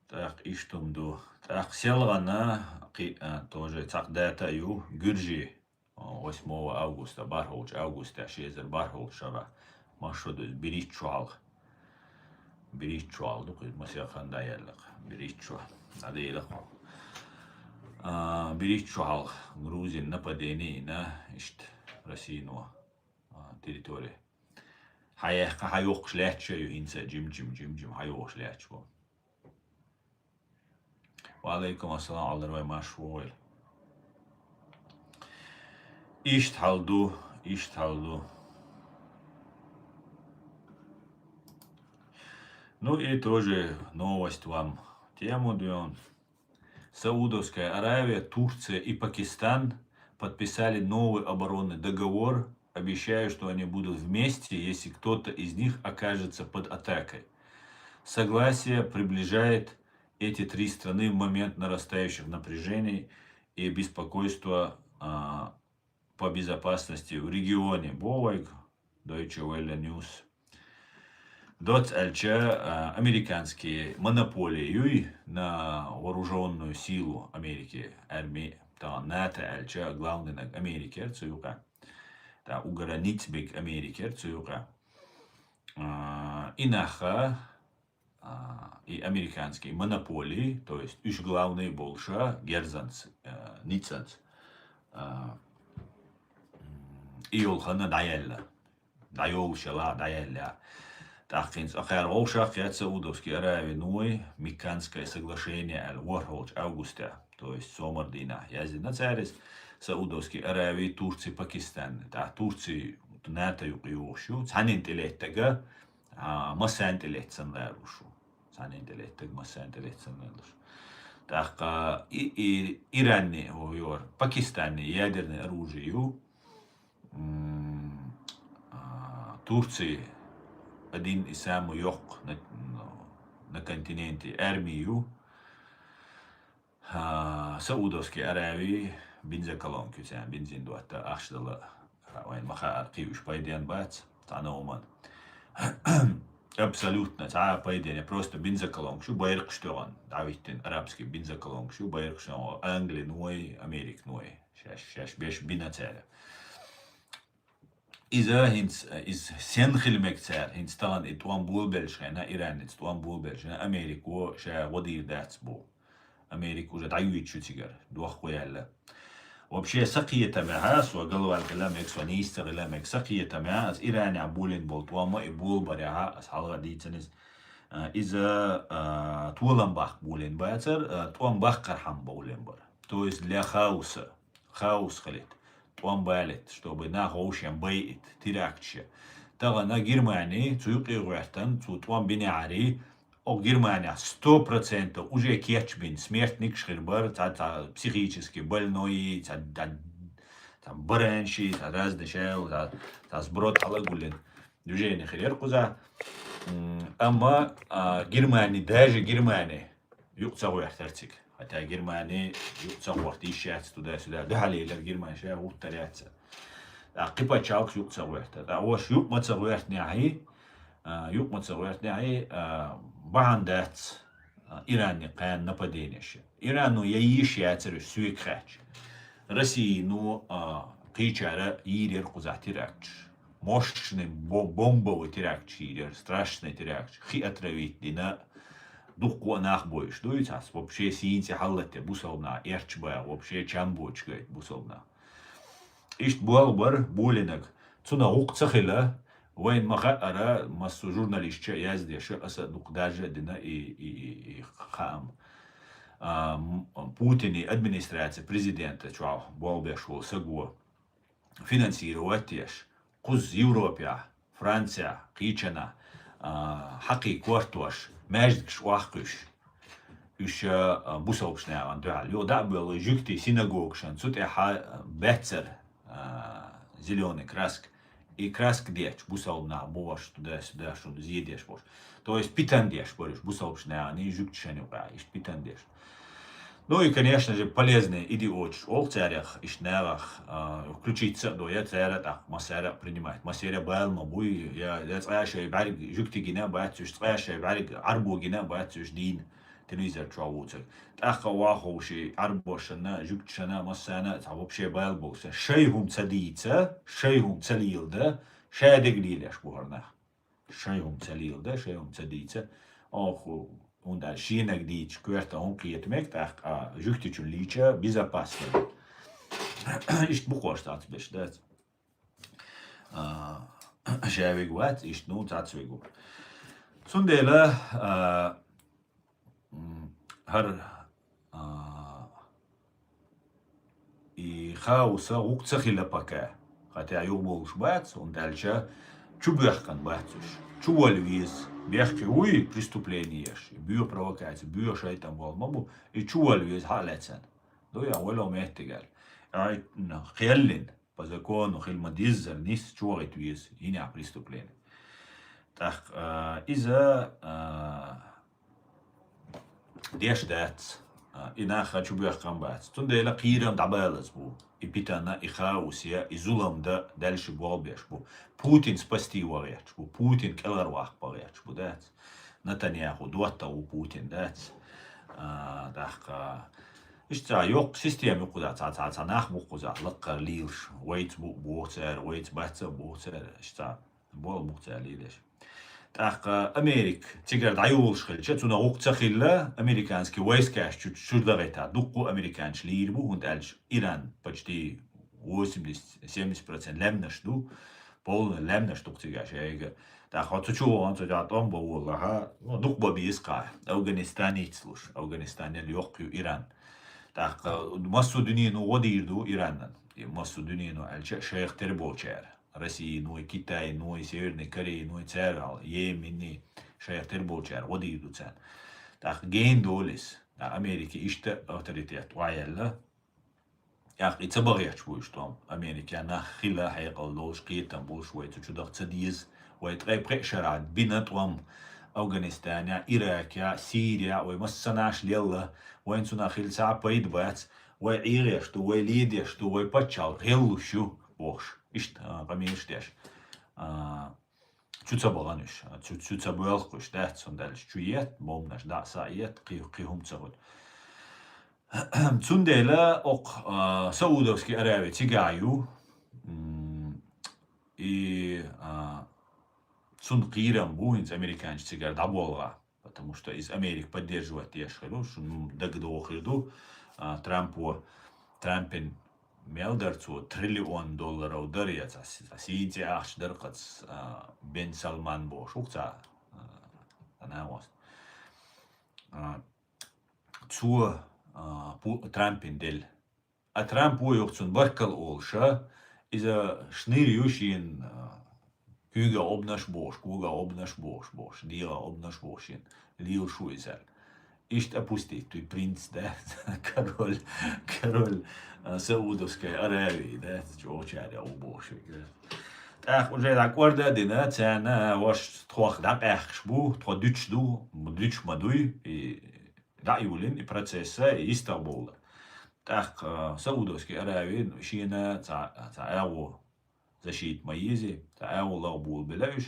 ТӀаккха иштум ду. ТӀаккха селгӀана кхи-, а, тоже цхьаккха дата ю, гуьржи. Восьмого августа, бархӀолчу августа, ши эзар бархӀолчу шарахь. Маршо ду иза, бириччу хьалха. Бириччу хьалха ду, кхуьнан масех хан дӀаеллакх. Бириччу. ДӀадийла хьо. А, бириччу хьалха Грузин нападение йина, иштта Россино, а, территори. Хьаехка, хьайоккхуш лаьтташ ю хӀинца, жим-жим, жим-жим хьайохкуш лаьтташ бу. Ва алейкум ассалам, Аллар вай марш вогӀийла. Иштта хьал ду, иштта хьал ду. Ну и тоже новость вам. Тему даем. Саудовская Аравия, Турция и Пакистан подписали новый оборонный договор, обещая, что они будут вместе, если кто-то из них окажется под атакой. Согласие приближает эти три страны в момент нарастающих напряжений и беспокойства, а, по безопасности в регионе. Бо вайга Deutsche Welle News. Доцца аьлча, а, американский монополия юй на вооружённую силу Америки, арми, тахана НАТО аьлча, главный наг Америка яра цу юкъа. Та угара ницбиг Америка яра цу юкъа. А, и наха, а, и американский монополии, то есть уьш главный болуша герзанц, а, ницанц, а, м, и йолхана дӀаелла. ДӀайолуш яла, дӀаелла. ТӀаккхинца ахара вовшах яц Саудовский Аравия ной, Мекканское соглашение аьлла, ворхӀолчу августа, то есть сомар дийнахь яздина цаьрис, Саудовский Аравия, Турция, Пакистан. ТӀаккха Турция НАТО юкъа йогӀуш ю, цхьаннен тӀелеттага, а, массарна тӀелетта санна лаьрвуш ву. Цхьаннен тӀелеттаг, массарна тӀелетта санна лаьрвуш. ТӀаккха и, и, Иранни, о, йор, Пакистанни ядерное оружие ю. М, а, Турция один из самых йоккху на, на континенте арми ю. А, Саудовский Аравии бензоколонка ю царна, бензин дотта, ахча дала, а, вайн ма хаара, кхин уьш пайден бац, цхьана хӀуман. Абсолютно цхьа а пайден, просто бензоколонка ю, байракхаш тоьхна, дӀавиттина арабский бензоколонка ю, байракхаш тоьхна, Англи ной, Америка ной. Шаьш, шаьш беш бина цара. Иза хӀинца, иза сен хила мега цара, хӀинца тахана и тӀом болабелча хенахь, Ираница тӀом болабелча хенахь, Америко ша гӀо дийр дац бу. Америка уже дӀайоьдуш ю цигара, дохко яьлла. Вообще, сан кхетамехь, со галваьлла хила мега, со нийса ца хила мега, сан кхетамехь, аса Иранехь болийна болу тӀом а и болабарехь, аса хьалха дийцина иза, а, иза, а, толам баккха болийна бацара, а, тӀом баккхархьама болийна бара. То есть для хаоса. Хаос хилийта, тӀом балийта, чтобы нах вовшен байийта, теракташ я. Тахана Германи цу юкъе гӀоьртан, цу тӀом бинехьарий, оха Германехь сто процентов уже кечбина, смертникаш хир бара, цхьа, цхьа психически больной, цхьа, цхьа, цхьа баранши, цхьа разный шайл, цхьа, цхьа сброд хьалагуллина движение хир яра кхуза. М, амма, а, Германи, даже Германи, юкъа ца гӀоьртара цига. Хотя Германи юкъа ца гӀорта йиш яц туда-сюда. Дуьхьал елира Германи ша гӀуттар яц. ТӀаккха кхин пачхьалкхаш юкъа ца гӀоьрта. ТӀаккха ош юкъа ма ца гӀоьртинехьий, а, юкъа ма ца гӀоьртинехьий, а, бахьана дац, а, Иранни кхана нападенеш. Ирано я йиш яцара уьш соьга хаьттича. Россино, а, кхечара йийр яра кхузахь теракташ. Мощный бо-, бомбовый теракташ йийр яра, страшный теракташ. Хи отравить дина, дуккха а нах бойуш дуй, цхьацца вообще сийна цӀе хьаллатте бусалба нах, эрча баха, вообще чам боцуш гайта бусалба нах. Иштта болх бара болийнарг. Цунах гӀуллакх ца хила, вайна ма хаъара, массо а журналисташа а яздеш, аса а дукха даржа а дина и, и, и, и хаам. А, м-, Путинан администраци президента чохь болх беш волу саго финансировать еш, кхуза Европехь, Францехь, кхечанахь, а, хьакхин кортош, маьждигаш охьакхуьйсуш, уьш, а, бусалбачу нахана дуьхьал. Юха дӀа а боьлхий, жуьгтийн синагогашна цу тӀехь, а, баьццара, а, зелёный краска. И краска детташ, бусалба нах бохуш, туда-сюда шуна зен деш болуш. То есть питана деш бара уьш бусалбачу нахана, и жуьгташна юкъахь, иштта питана деш. Ну и, конечно же, полезные идиоташ олу царех, иштта нагӀах, а, включиться а до, я цара тӀаккха массара а принимать. Массара а бала ма буй, я, я цкъа шайн бӀаьрг жуьгти гина а бац уьш, цкъа шайн бӀаьрг Ӏарбо гина а бац уьш дийна телевизор чохь вуцург. ТӀаккха ваховший Ӏарбошна, жуьгташна, массарна а цхьа вообще бала болуш. Шайн хӀума ца дийца, шайн хӀума ца леладан, шадерг лелош бу хӀара нах. Шайн хӀума ца леладан, шайн хӀума ца дийца. Оха, хӀунда аьлча шенаг дийцича коьрта хӀума кхета мега, тӀаккха жуьгтичун лийча безопасно. Иштта бу кхош цхьацца берш, дац? А, ша вега вац, иштта, ну, цхьацца вега ву. Цундела, а, м, хӀара, а, и хаоса гӀуллакх ца хилла пока. Хотя юхабовлуш бац, хӀунда аьлча чубоьхкан бац уьш. Чувала веза. Бехке вуй преступлени еш, боьха провокаци, боьха шайтӀан болу ма бу, и чувала веза хьа а лаьцна. Ду я, вало меттиг аьлла. Ай, н-, кхеллина, по закону, хила ма-деззара, нис чувахийта веза, хӀинехь преступлени. ТӀаккха, а, иза, а, деш дац, а, и нах а чубоьхкан бац. Цундела кхерам дӀабалаза бу. И питана, и хаос я, и зулам дан дальше болх беш бу. Путин спасти ван гӀерташ бу, Путин кӀелхьарваккха ван гӀерташ бу, дац? Натаньяху дотта ву Путин, дац? А, тӀаккха иштта цхьа йоккха система ю кхузахь, цхьа, цхьа, цхьа нах бу кхузахь, лаккхара лелаш. Вайца бу боху цара, вайца бац а боху цара, иштта цхьа болу бу цара лелаш. ТӀаккха Америка цигара дӀайолуш хилча, цунах гӀуллакх ца хилла, американский войскаш чу, чу дахийта дуккха американцаш лийр бу, хӀунда аьлча Иран почти восемьдесят, семьдесят процент лаьмнаш ду, полный лаьмнаш ду-кх цигахь шайга. ТӀаккха хьо цу чу вахана, цу тӀехь тӀом бан волахь, ну, дукха бан беза кхаъ, Афганистан йицлуш, Афганистанел йоккха ю Иран. ТӀаккха массо а дуьнено гӀо дийр ду Иранан. И массо а дуьнено аьлча шайх тера болчара. Россииной, Китайной, Северной Корейной, цара а, Йемений, шайх тера болчара гӀо дийр ду царна. ТӀаккха гена долу иза. ТӀаккха Америка иштта авторитет охьаяьлла. ТӀаккха и ца бан гӀерташ бу уьш тӀом. Америка нах хила хьекъал долуш, кхетам болуш, вай цу чу даха ца деза. Вай ткъе пхеа шарахь бина тӀом Афганистанехь, Иракехь, Сирехь, вай массанхьаш лелла. Вайн цунах хилла цхьа а пайда бац. Вай Ӏехош ду, вай ледеш ду, вай пачхьалкх гӀеллуш ю, бохуш. Иштта, а, къамелаш деш. А, чу ца бахана уьш, а, чу, чу ца боьлху уьш, дац, цундела чу етта, бомбанаш дӀа а, са а етта, кхин, кхин хӀума ца хуьлу. Цундела окху, а, Саудовский Аравия цигахь ю, м, и, а, цунна кхерам бу хӀинца американцаш цигара дӀаболгӀа. Потому что иза Америка поддерживать деш хир ду, шуна дагадохур ду, а, Трампо, Трампин мел дара цо, триллион долларов дара, я цхьа, цхьа сийна цӀе ахча дара кхац, а, Бен Салман бохуш ву-кх цхьа, а, цхьа нахост. А, цо, а, Пу-, Трампин делла. А Трампо юха цунна баркалла олуша, иза шнир ю шена, а, куьйга обнаш бохуш, кога обнаш бохуш, бохуш, дегӀа обнаш бохуш шена, лелаш ву иза. Иштта опустить ву принц, да? Король, король, а, Саудовской Аравии, да? ЧӀогӀачара ву бохуш ву. ТӀаккха уже дӀакӀорда а дина, царна, а, ваш тхох дӀакъаьхкаш бу, тхо дуьтуш ду, дуьтуш ма дуй, и дӀа а юьллина, и процесса, и йистах бовла. ТӀаккха, а, Саудовский Аравия шена цхьа, цхьа агӀо защита ма еза, цхьа агӀо лагӀболабелла уьш.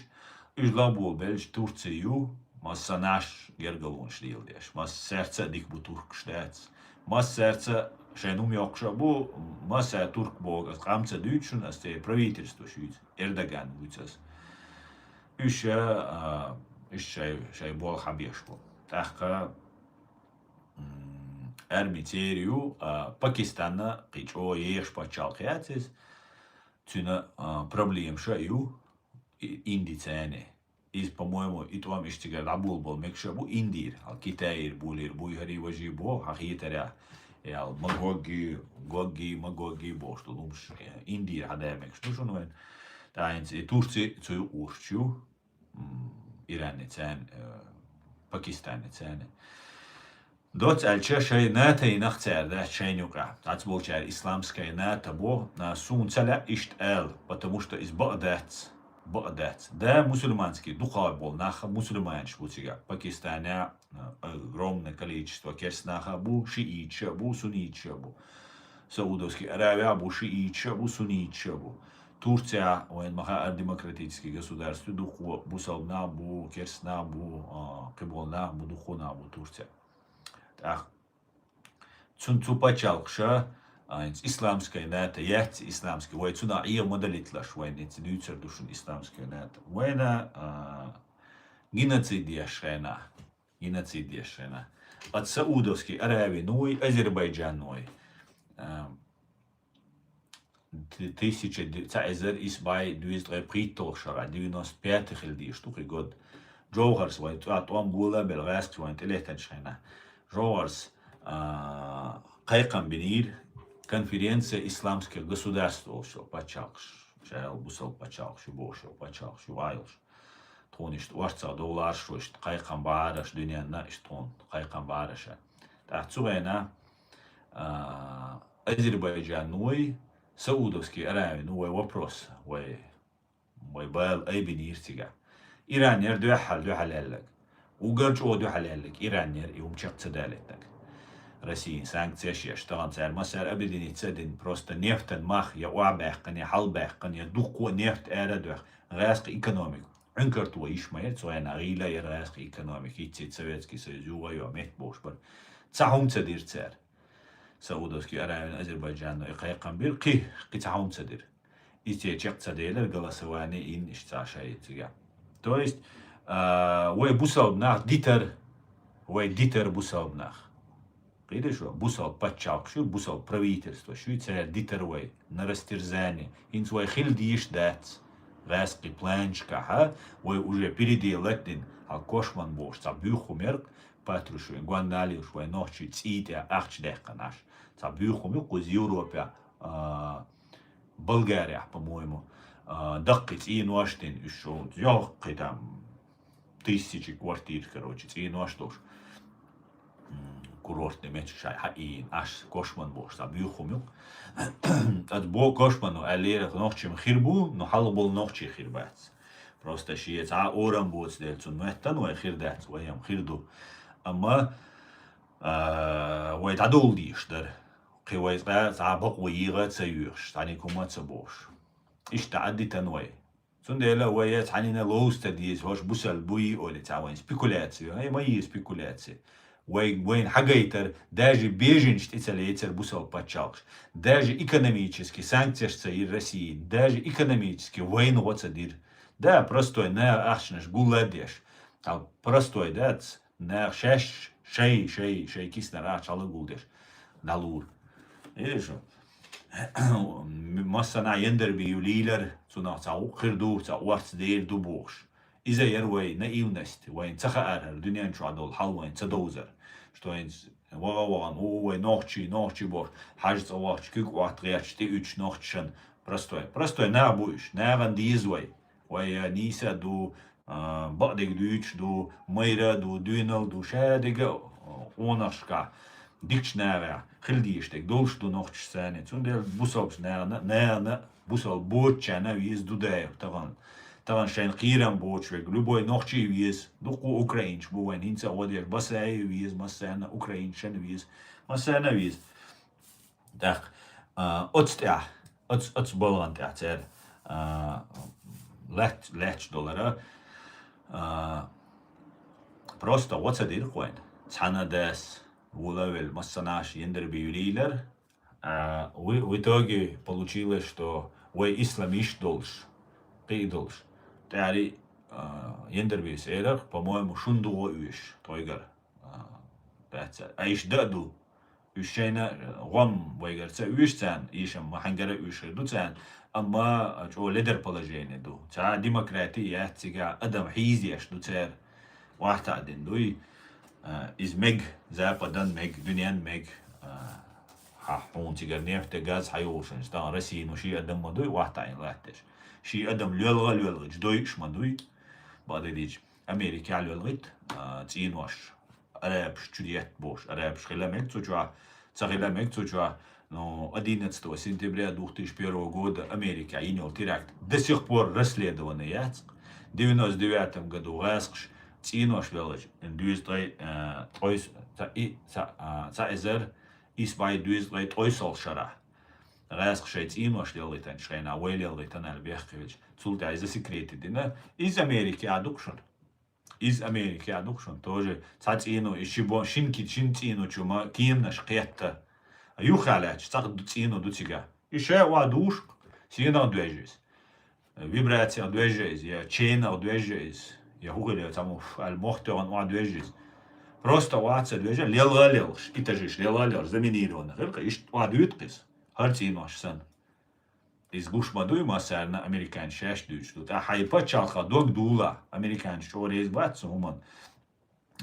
Уьш лагӀболабелча Турци ю, массанхьаш гергарлонаш леладеш. Массаьрца а дика бу туркаш, дац. Массаьрца шайн хӀума йоккхуш а бу, массаьрца турк боху, ас къам ца дуьйцу шуна, ас церан правительство шуьйцу, Эрдоган вуьйцу ас. Уьш, а, уьш шай, шай болх хьабеш бу. ТӀаккха, м, арми церан ю, а, Пакистанна кхин чӀогӀа ехаш пачхьалкх яц иза. Цуьнан, а, проблемаш а ю, и-, Инди царна. Иза, по-моему, и тӀом иштта цигара дӀаболабала мегаш а бу Индира. Хьал Китайра болийра буй хӀарий важий боху, хьан хетарехь, ял Магоги, Гоги, Магоги бохуш долу хӀумаш, э, Индира хьан да мегаш ду шуна вайн. ТӀаккха хӀинца и Турци цу юкъ вуьсуш ю, м, Иранна царна, э, Пакистанна царна. Доцца аьлча, шайн НАТО йинах цара, дац, шайна юкъахь. Цхьацца болчара исламская НАТО бо, а, суна ца лаьа иштта ала, потому что иза бакъ дац. бакъ дац. Да, мусульманский дукха болу нах мусульманаш бу цига. Пакистане, а, огромное количество керст наха бу, шиитша бу, суннитша бу. Саудовский Аравия бу, шиитша бу, суннитша бу. Турция, вайн маха демократический государство, дукха бусалба нах бу, керст нах бу, а, кхиболу нах бу, дукха нах бу Турция. ТӀаккха цун цу пачхьалкхаша, а, исламская ната яц, исламский, вай цунах Ӏеха ма далитлаш, вайн ница дуьйцур ду шуна исламская ната. Вайна, а, геноцид еш хенахь, геноцид еш хенахь. Ат Саудовский Аравия, ну и Азербайджан, ну и, а, т-, тысяча д-, цхьа эзар исс бӀе дезткъе пхийтталгӀа шарахь, девяносто пятый хила дийш ду кхин год. Джовхарс вай цӀа тӀом гола а белла, гӀаьскхи вайн тӀелеттанчу хенахь. Джовхарс, а, кхайкхам бинийра конференция исламских государств олуш йолу пачхьалкхаш. Шаьлла бусалба пачхьалкхаш ю бохуш йолу пачхьалкхаш ю вайолуш. Тхуна иштта орцах довларш ву, иштта кхайкхам бахьараш, дуьненна иштта тхуна кхайкхам бахьараша. ТӀаккха цу гӀена, а, Азербайджан вай, Саудовский Аравия, ну, вай вопрос, вай, вай бала айбинийра цига. Иран яра дуьххьал дуьхьал аьллаг. Угар чӀогӀа дуьхьал аьллаг, Иран яра и хӀума чекх ца далийтинарг. Россиян санкцеш еш, тахана цара массара объединиться а дина, просто нефтан мах я охьабаьккхина, я хьалабаьккхина, я дуккха а нефть ара а доьхна, гӀаьскхи экономика. Ӏуьнкарто йиш ма яра, цу гӀена гӀийла яра гӀаьскхи экономика, хӀинцца Советский Союз юха а йо метта бохуш бара. Цхьа хӀума ца дира цара. Саудовский Аравиян, Азербайджанан и кхайкхам бира, кхин, кхин цхьа хӀума ца дира. И те чекх ца делира, голосование йина иштта цхьа шай цига. То есть, а, вай бусалба нах дитар, вай дитар бусалба нах. Кхидерш ву, бусалба пачхьалкхаш ю, бусалба правительстваш ю, цара дитар вай на растерзание. ХӀинца вай хила дийш дац гӀаьскхи планчкахьа, вай уже переделать дина, хьал кошман бохуш цхьа буьйху мерк, Патрушевин, Гвандалиевш вай нохчий цӀий тӀе ахча даьккхина Ӏаш. Цхьа буьйху ю кхуза Европехь, а, Болгарехь, по-моему, а, даккхий цӀенош дина, уьш шо йохкхий там, тысячи квартир, короче, цӀенош долуш. М, курортный меттиг шай хьаийна, Ӏаш кошман бохуш, цхьа буьйху ю. Ткъа бо кошмано аьллера, нохчийн хир бу, но хьалха болу нохчий хир бац. Просто шен цхьа а орам боцу дела цунна моьттан вай хир дац, вай-м хир ду. Амма, а, вай дӀадовла дийш дара. Кхин вай цкъа цхьа бакъо йийгӀа а ца йоьхуш, цхьаьниг хӀума а ца бохуш. Иштта Ӏадитан вай. Цундела вай я цхьанина ловза ца деза, хӀорш бусалба буй олий, цхьа вайн спекуляция. Ай, ма йий спекуляция. Вай, вайна хьагайтар, даже беженцаш тӀе ца лецар бусалба пачхьалкхаш. Даже экономически санкцеш ца йира России. Даже экономически вайна гӀо ца дира. Да, простой, наха ахчанаш гулла а деш. А простой, да, ц-, наха шаьш, шай, шай, шай киснара ахча хьала гулдеш. ДӀалур. Видишь? Массанхьа Яндарбиев лийлар, цунах цхьа гӀу-, хир ду, цхьа орца дер ду бохуш. Иза яра вай наивность, вайна ца хаьара хӀара дуьнен чохь долу хьал вайна ца довзар. Что вайна ваха-вахана, у, вай нохчий, нохчий бохуш, хьажа цӀа вахча, куьг Ӏотта гӀерташ, тӀеуьттуш нохчашан. Простой, простой нах бу уьш, нахана деза вай. Вай, а, нийса а ду, а, бакъдерг дуьйцуш ду, майра а ду, дуьйнал а ду, шадерг а, а, къонахашкахь, дикачу нахехь, хила дезаш дерг долуш ду нохчаша санна. Цундела бусалбачу нахана, нахана, бусалба боцучарна а веза Дудаев тахана. Тахана шайна кхерам боцуш верг, любой нохчий веза, дуккха украинцаш бу вайн, хӀинца а гӀо деш, Басаев веза, массарна а украинцашна а веза, массарна а веза. ТӀаккха, а, оцу тӀехь, оцу, оцу балгӀан тӀехь цара, а, лаьтта-, лаьтташ долара, а, просто гӀо ца дира-кх вайна. Цхьана а дас, вула а велла, массанхьа а Яндарбиев лийлар, а, в, в итоге получилось, что вай ислам иштта долуш, кхин а долуш. ТӀаьхьарий, а, Яндарбиевс элира-кх, по-моему, шуна ду гӀо оьшуш, тхойгара, а, дац. А иштта дан а ду. Уьш шайна, э, гӀом вайгара ца оьшу царна, эшам ма-хьангара а оьшу хир ду царна, амма чӀогӀа ледар положение ду. Цхьа демократи яц цигахь, адам хьийза еш ду цара. ОхьатаӀдина дуй, э, иза мега, западан мега, дуьненна мега, э, хьа, хьуна цигара нефть а, газ хьайолуш, тахана Россия, ну, ши адам ма дуй, охьатаӀийна латташ. Ши адам лоьлгӀа а лоьлгӀича, дойуш ма дуй, бакъдерг дийцича. Америкехь лоьлгӀийту, а, цӀенош, арабаш чу детта бохуш, арабаш хила мега цу чохь, Ца хила мег цу чу, ну, одиннадцатого сентября две тысячи первого года Америка йина йола теракт до сих пор расследование яц. Девяносто девятом году гӀаскхаш цӀенош веллача, дуьйза ткъе, э, ткъойс-, ца-, и-, ца-, а, ца эзар исбай дуьйза ткъе ткъойсал шарахь. ГӀаскхаш шоай цӀенош лелийтанчу хенахь, вай лелийтина аьлла бехке хилча, цул тӀаьхьа иза секрете дина. Иза Америка а ду-кх шуна. Иза Америка а ду-кх шуна. Тоже цхьа цӀено, и ши бо-, шин ки-, шин цӀено чу ма кеманаш кхетта. Юха лаьтташ, цхьа цӀено ду цигахь. И ша охьадуш, сенах доьжжа иза. Вибрациях доьжжа иза, я ченах доьжжа иза, я хӀун хилла, цхьа мо-, аьлла мохк тоьхна охьадоьжжа иза. Просто охьа ца доьжжа, лелха лелхаш, этажаш лелха лелхаш, заминированный хилла-кх, иштта охьадуьйту-кх иза, хӀара цӀенош санна. Иза гуш ма дуй массарна, американцаш шаьш дуьйцуш ду. ТӀаккха хьайн пачхьалкхан дог дулахь, американцаш чӀогӀа реза бац цу хӀуманна.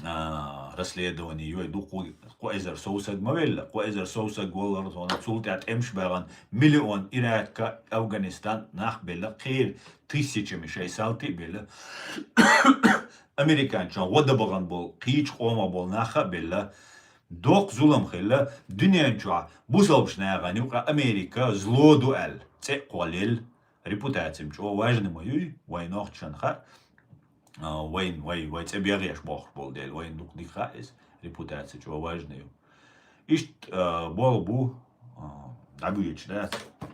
А, расследование йой ду, кхо, кхо эзар сов саг ма велла, кхо эзар сов саг валлалц, цул тӀаьхьа тӀемаш баьхна, миллион Ирак, Афганистан нах белла, кхера тысячами шайн салти а белла. Американцашна гӀо дан бахана болу, кхечу къомах болу нах а белла. Доккха зулам хилла дуьнен чохь, бусалбачу нахана юкъа Америка зло ду аьлла, цӀе а кхоллаелла. Репутаци-м чӀогӀа важна ма юй, вайн нохчашна хаьа, а, вайн, вай, вай цӀе бегӀеш бохуш болу дела, вайна дукха дика хаьа иза, репутаци чӀогӀа важна ю. Иштта, а, болх бу, а, дӀабуьйцуш дац,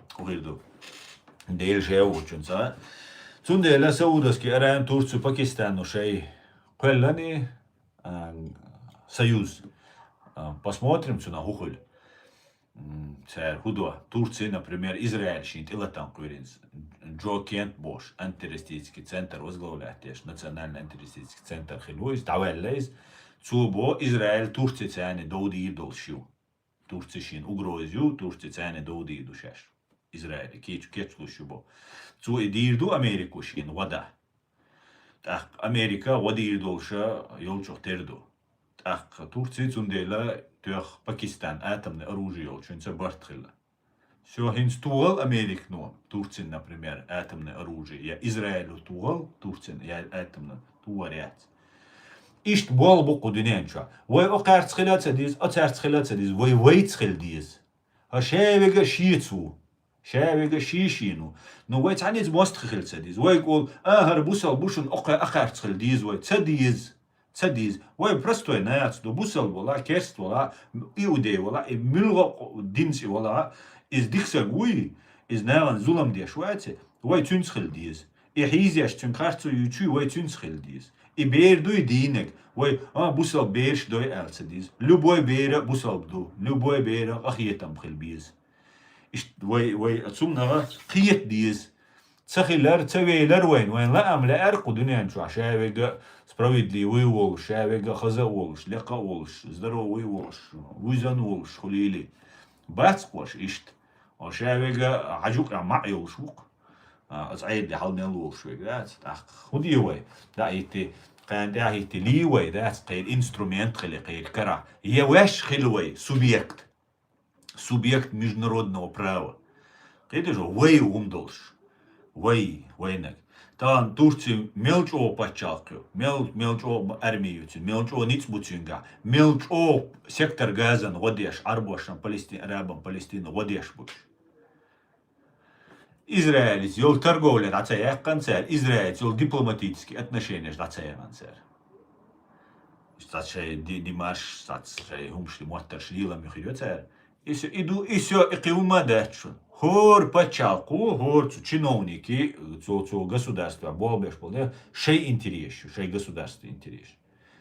кху хир ду. Дела шен а волчунца. Цундела Саудовский Аравия, Турция, Пакистан шайн кхоьллани, а, союз. А, посмотрим, цунах хӀун хуьлу. М, цара хӀун до? Турция, например, Израиль шен тӀелатам кхоьринца. Джо Кент бохуш, антитеррористический центр возглавлять деш, национальный антитеррористический центр хилла ву иза, дӀаваьлла иза. Цо бо Израиль Турция царна дов дийр долуш ю. Турция шен угроза ю, Турция царна дов дийр ду шаьш. Израиле кеч-, кечлуш ю бо. Цо и дийр ду Америко шен гӀо дан. ТӀаккха Америка гӀо дийр долуша йолчух тера ду. ТӀаккха Турция цундела тоьхна Пакистан атомный оружие йолчуьнца барт хилла. Всё, хӀинца тухал Американо Турцин, например, атомный оружие, я Израилю тухал Турцин, я атомный, тухар яц. Иштта болх бу кху дуьнен чохь. Вай окхаьрца хила а ца деза, оцаьрца хила а ца деза, вай вайца хила деза. ХӀара ша вега шеца ву. Ша вега ший-шийна ву. Ну, вай цхьаьнца мостагӀий хила ца деза. Вайга олу, а, хӀара бусалба бу шуна, окхе ахарца хила деза вай. Ца деза. Ца деза. Вай простой наци ду, бусалба вала, керст вала, иудей вала, и муьлхха а динца и вала, иза дика саг вуй, иза нахана зулам деш вац, вай цуьнца хила деза. И хьийзеш цуьнга харцо юьйцуй, вай цуьнца хила деза. И бер дуй дийнаг, вай, а, бусалба бераш дой аьлла ца деза. Любой бер а бусалба ду, любой бер а къахетам хила беза. Иштта вай, вай цунах кхета деза. Ца хилар, ца велар вайна, вайн лаам лаьара кху дуьнен чохь, ша вега справедливый волуш, ша вега хаза а волуш, лекха а волуш, здоровый а волуш, вуьзан а волуш, хуьлийли. Бац кхош иштта. О, ша вега хьажукъа маӀа йолуш ву-кх. А, оцу Ӏедале хьал мел волуш вега дац, тӀаккха хӀун де вай? Да, хӀитти, кхана тӀехь хӀитти лий вай, дац, кхеран инструмент хили, кхеран карахь. Я ваьш хила вай, субъект. Субъект международного права. Кхеташ ву, вай хӀума долуш. Вай, вайнаг. Тахана Турция мел чӀогӀа пачхьалкх ю, мел, мел чӀогӀа арми ю цуьнан, мел чӀогӀа ницкъ бу цуьнгахь, мел чӀогӀа сектор Газан гӀо деш, Ӏарбошна Палестин, Арабан Палестина гӀо деш бу уьш. Израилица йолу торговля дӀа ца яьккхина цара, Израилица йолу дипломатический отношенеш дӀа ца яьккхина цара. Цац шайн ди-, димаш, цац шайн хӀумаш, моттарш лелам ю хир ю цара. И всё, и ду, и всё, и кхин хӀума дац шуна. ХӀора пачхьалкхо, хӀора цу чиновники, цо, цо государство болх беш болу, шайн интересаш ю, шайн государство интересаш.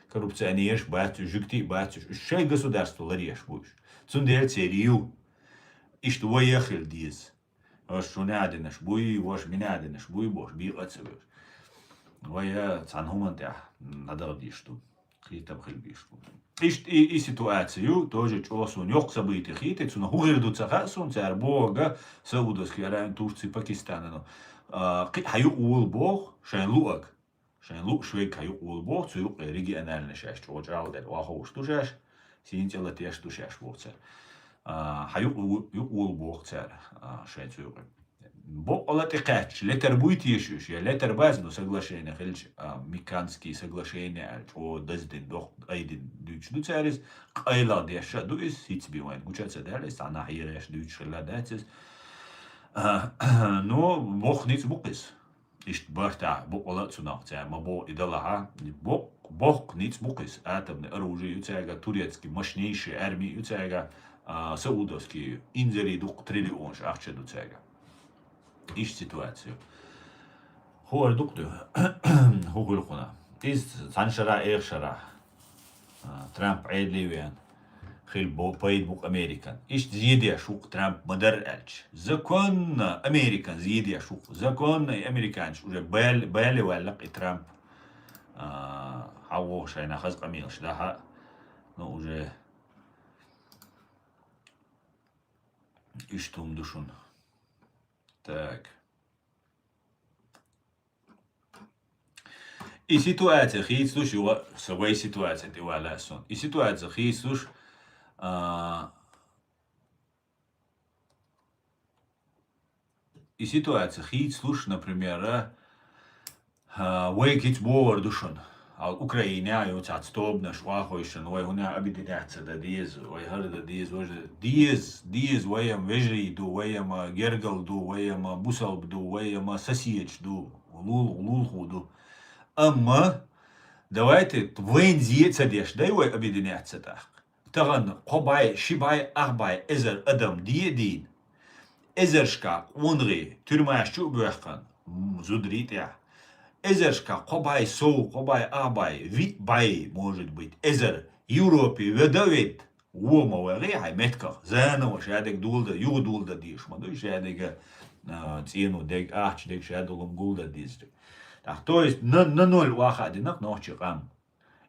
Коррупционераш бац уьш, жуьгтий бац уьш, уьш шайн государство ларъеш бу уьш. Цундела церан ю. Иштта вай а хила деза. Аша шуна а динарш буй, ваша мина а динарш буй, бохуш, бекъа а ца веш. Вай а цхьана хӀуманна тӀехь дӀадала дезаш ду. Кхетам хила безаш ду. Иштта и, и ситуаци ю, тоже чӀогӀа суна йоккха событие хийти, цунах хӀун хир ду ца хаьа суна, цара бохург, Саудовский Аравия, Турция, Пакистан, а, кхин а хьан юкъа волу боху, шайн луъаг. Шайн лууш вега хьан юкъа волу боху, цу юкъе региональный шаьш чӀогӀа чӀагӀделла ваховш ду шаьш, сийна цӀе латеш ду шаьш боху цара. А, хьан юкъа ву-, юкъа волу боху цара, а, шайн цу юкъе. Бокъала тӀекхаьчча, летар буй теша уьш, я летар бац, ну, соглашение хилча, а, Миканский соглашение аьлча, о, даздин, дох, айдин дуьйцуш ду царис, къайлагӀа деш а ду иза, хӀинца би вайн гуча а ца даьлла, иза цхьанахьа егӀеш дуьйцуш хилла дац иза. А, ну, боккха ницкъ бу-кх иза. Иштта бартахь бокъала а цунах цаьрга ма боху и далахьа. Боккха, боккха ницкъ бу-кх иза. Атомный оружие ю цаьрга, турецкий мощнейший арми ю цаьрга, а, саудовский инзаре дукха триллионаш ахча ду цаьрга. Иштта ситуаци ю. ХӀу ара дукха ду. ХӀу хуьлу кхунах. Иза цхьана шарахь, эха шарахь. А, Трамп Ӏедале веана, хила бо-, пайда бу-кх Американ. Иштта зе деш ву-кх Трамп ма-дарра аьлча. Законно Американ зе деш ву-кх. Законно и американцаш уже бал-, бале ваьлла-кх и Трамп. А, хьан воху шайна хаза къамелаш дахьа. Ну, уже иштта хӀума ду шуна. Так. И ситуация хийцалуш, юха са вай ситуация тӀе вала а сона. И ситуация хийцалуш, а, и ситуация хийцалуш, например, а, вайга хӀинца бохур ду шуна. Ал Украинехь ю цхьацца тобанаш охьахойшина, вай хӀунда объединяться дан деза, вай хӀара дан деза, важа дан деза, деза, вай-м вежарий ду, вай-м гергал ду, вай-м бусалба ду, вай-м соседаш ду, лул-, лулахо ду. Амма давайте вайна зе а ца деш, дай вай объединяться тӀаккха. Тахана кхо бӀе, ши бӀе, ах бӀе эзар адам де а дийна, эзаршкахь къонахий тюрьмаш чу а боьхкина, м, зударий тӀехь. Эзаршкахь кхо бӀе сов, кхо бӀе ах бӀе, виъ бӀе, может быть, эзар Европе ведда а ведда, вон ма вагӀий хьайн меттах, заново шадерг доладан, юха доладан дезаш ма ду, шадерг, а, цӀено дерг, ахча дерг, шадолу гулдан дезарг. Так, то есть на, на ноль ваха а дина-кх нохчийн къам.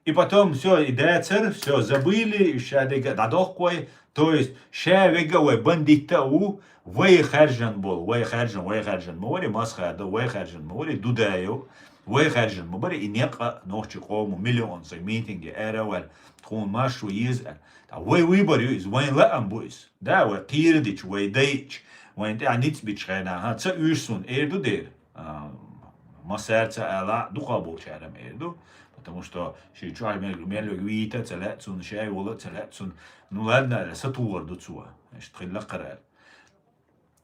И потом всё, и дацар, всё, забыли, и шадерг а дӀадоккху вай. То есть ша вега а вай бандит а ву, вай хаьржина болу, вай хаьржина, вай хаьржина ма вари Масхадов, вай хаьржина ма вари Дудаев, вай хаьржина ма бари и некъ а нохчийн къомо миллион сайн митинге ара а ваьлла, тхуна маршо еза аьлла. Ткъа вай выбор ю иза, вайн лаам бу иза. Да, вай кхерадича, вай дайча, вайн тӀехь ницкъ бича хенахь, хӀан, ца уьйш суна, эр ду дера. А, массаьрца ала дукха болчара эр ду, потому что ши чохь мел, мел вега вийта а ца лаьа цунна, шай вола а ца лаьа цунна. Ну ладно, аьлла, сатухур ду цо. Иштта хилла кхара аьлла.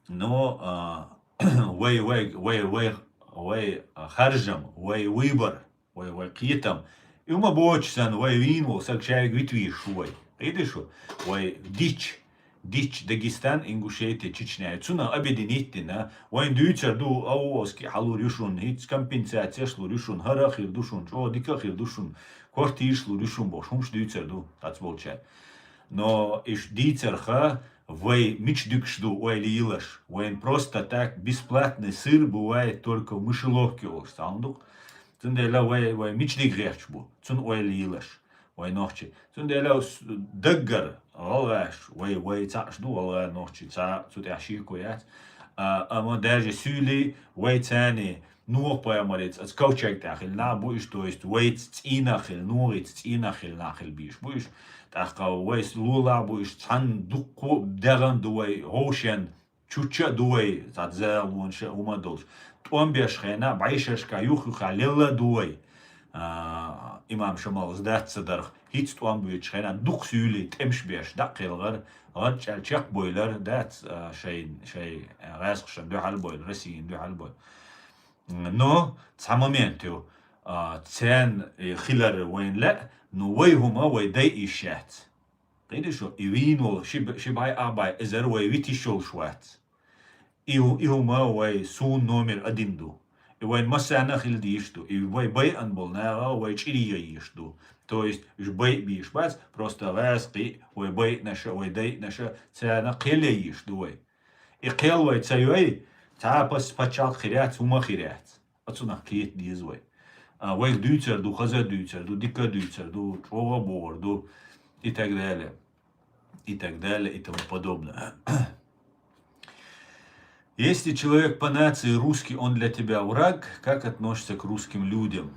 Но, а, вай, вай, вай, вай, вай, а, харжам, вай выбор, вай, вай кхетам. И ма боцуш санна, вай вийна волу саг шайга витвийш ву вай. Кхийди шу? Вай дич, дич Дагестан, Ингушетия, Чечня. Цунах объединить дина. Вайн дуьйцар ду, АОСки хьалур ю шуна, хӀинца компенсацияш лур ю шуна, хӀара а хир ду шуна, чӀогӀа дика а хир ду шуна, квартираш лур ю шуна бохуш, хӀумаш дуьйцар ду, цхьацца болчара. Но иш дийцарха, вай мича дуьгуш ду ойла йилаш. Вайн просто так бесплатный сыр бывает только в мышеловке олуш цхьа хӀума ду-кх. Цундела вай, вай мича диг гӀерташ бу, цунна ойла йилаш, вай нохчий. Цундела с-, даггара гӀалгӀаш, вай, вай цхьаъш ду гӀалгӀа нохчий, цхьа цу тӀехь шеко яц. А, амма даже суьйлий вай царний Нух-пайхамарица оцу ковчег тӀехь хилла нах бу иш, то есть вайца цӀийнах хилла, нухица цӀийнах хилла нах хилла бийш бу иш. ТӀаккха вайца лулахь бу иш, цхьанна дуккха а дегӀан ду вай, хӀовшен чучча а ду вай, цхьа залонаш а хӀума а долуш. ТӀом беш хенахь, бӀешерашка юх-юха лелла а ду вай. А, имам Шамал сдаться дарх, хӀинца тӀом боьдучу хенахь, дукха суьйлий тӀемаш беш, дӀа а кхелхар, гӀарчӀаьлла чекхбойлар, дац, а, шайн, шайн, а, гӀаьскхашна дуьхьал а бойла, Россияна дуьхьал а бойла. Но цхьа момент ю, а, царна, э, хилар вайна лаьа, но вай хӀума вай дайа йиш яц. Кхийди шу, и вийна волу ши б-, ши бӀе, а бӀе эзар вай витиш йолуш вац. И хӀу-, и хӀума вай суна номер один ду. И вайн массарна а хила дийш ду. И вай байъан болу наха вай чӀире яйиш ду. То есть уьш байъа бийш бац, просто гӀаьскхий, вай байъанаша, вай дайъанаша, царна кхел яйиш ду вай. И кхел вай ца йой, цхьа а пас-, пачхьалкх хир яц, хӀума хир яц. Оцунах кхета деза вай. А, вайга дуьйцар ду, хаза дуьйцар ду, дика дуьйцар ду, чӀогӀа бохур ду, и так далее, и так далее, и тому подобное. Если человек по нации русский, он для тебя враг, как относишься к русским людям?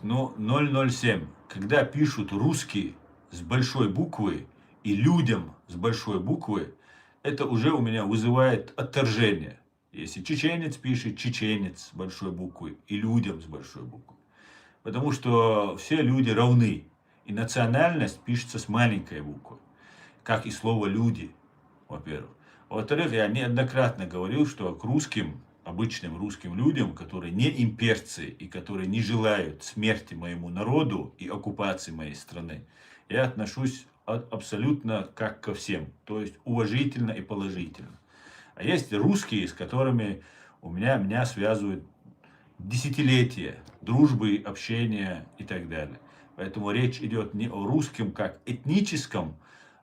Ну, ноль ноль семь. Когда пишут «русский» с большой буквы и «людям» с большой буквы, это уже у меня вызывает отторжение. Если чеченец пишет, чеченец с большой буквы и людям с большой буквы. Потому что все люди равны. И национальность пишется с маленькой буквы, как и слово «люди», во-первых. Во-вторых, я неоднократно говорил, что к русским, обычным русским людям, которые не имперцы и которые не желают смерти моему народу и оккупации моей страны, я отношусь а- абсолютно как ко всем, то есть уважительно и положительно. А есть русские, с которыми у меня, меня связывают десятилетия дружбы, общения и так далее. Поэтому речь идет не о русском как этническом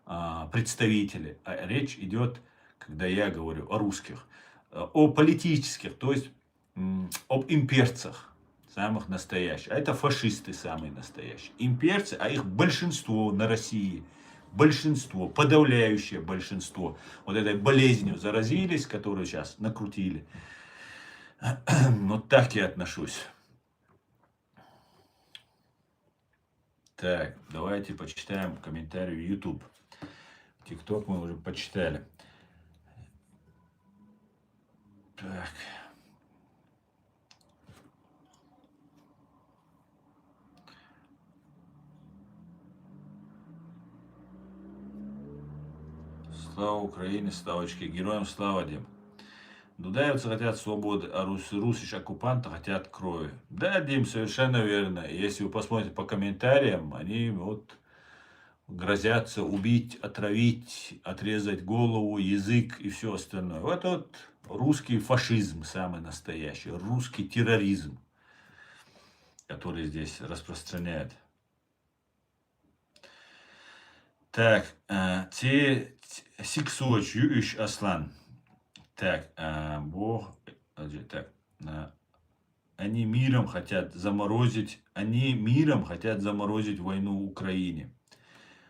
а, представителе, а речь идет, когда я говорю о русских, э, о политических, то есть м, об имперцах, самых настоящих. А это фашисты самые настоящие. Имперцы, а их большинство на России, большинство, подавляющее большинство, вот этой болезнью заразились, которую сейчас накрутили. Вот так я отношусь. Так, давайте почитаем комментарии в YouTube. TikTok мы уже почитали. Так. Слава Украине, Славочки, героям слава, Дим. Дудаевцы хотят свободы, а рус, русич оккупанты хотят крови. Да, Дим, совершенно верно. Если вы посмотрите по комментариям, они вот грозятся убить, отравить, отрезать голову, язык и все остальное. Вот, вот русский фашизм самый настоящий, русский терроризм, который здесь распространяют. Так, э, те, те- сексуоч, юиш Аслан. Так, э, бо, так, э, они миром хотят заморозить, они миром хотят заморозить войну в Украине.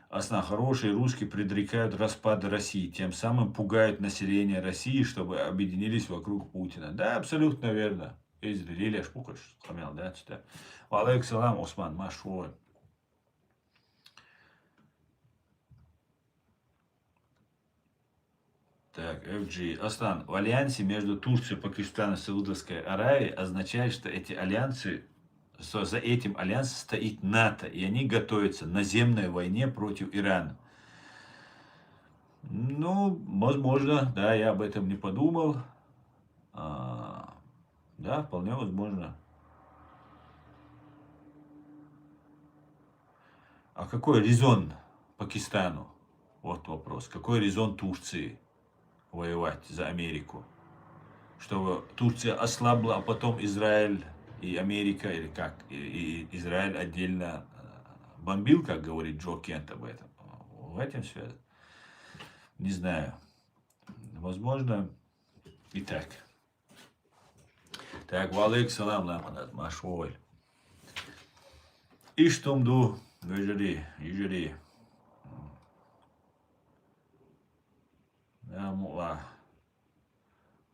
Аслан, хорошие русские предрекают распад России, тем самым пугают население России, чтобы объединились вокруг Путина. Да, абсолютно верно. Эздили леш пукаш, хамял, да, цута. Ва алейкум салам, Осман, машой. Так, F G. Аслан, в альянсе между Турцией, Пакистаном и Саудовской Аравией означает, что эти альянсы, что за этим альянсом стоит НАТО, и они готовятся к наземной войне против Ирана. Ну, возможно, да, я об этом не подумал. А, да, вполне возможно. А какой резон Пакистану? Вот вопрос. Какой резон Турции воевать за Америку? Чтобы Турция ослабла, а потом Израиль и Америка, или как, и, и Израиль отдельно э, бомбил, как говорит Джо Кент об этом. В этом связи. Не знаю. Возможно, и так. Так, ва алейкум салам, Ламанат, машой. Иштум ду, вежери, ежери. Амуа.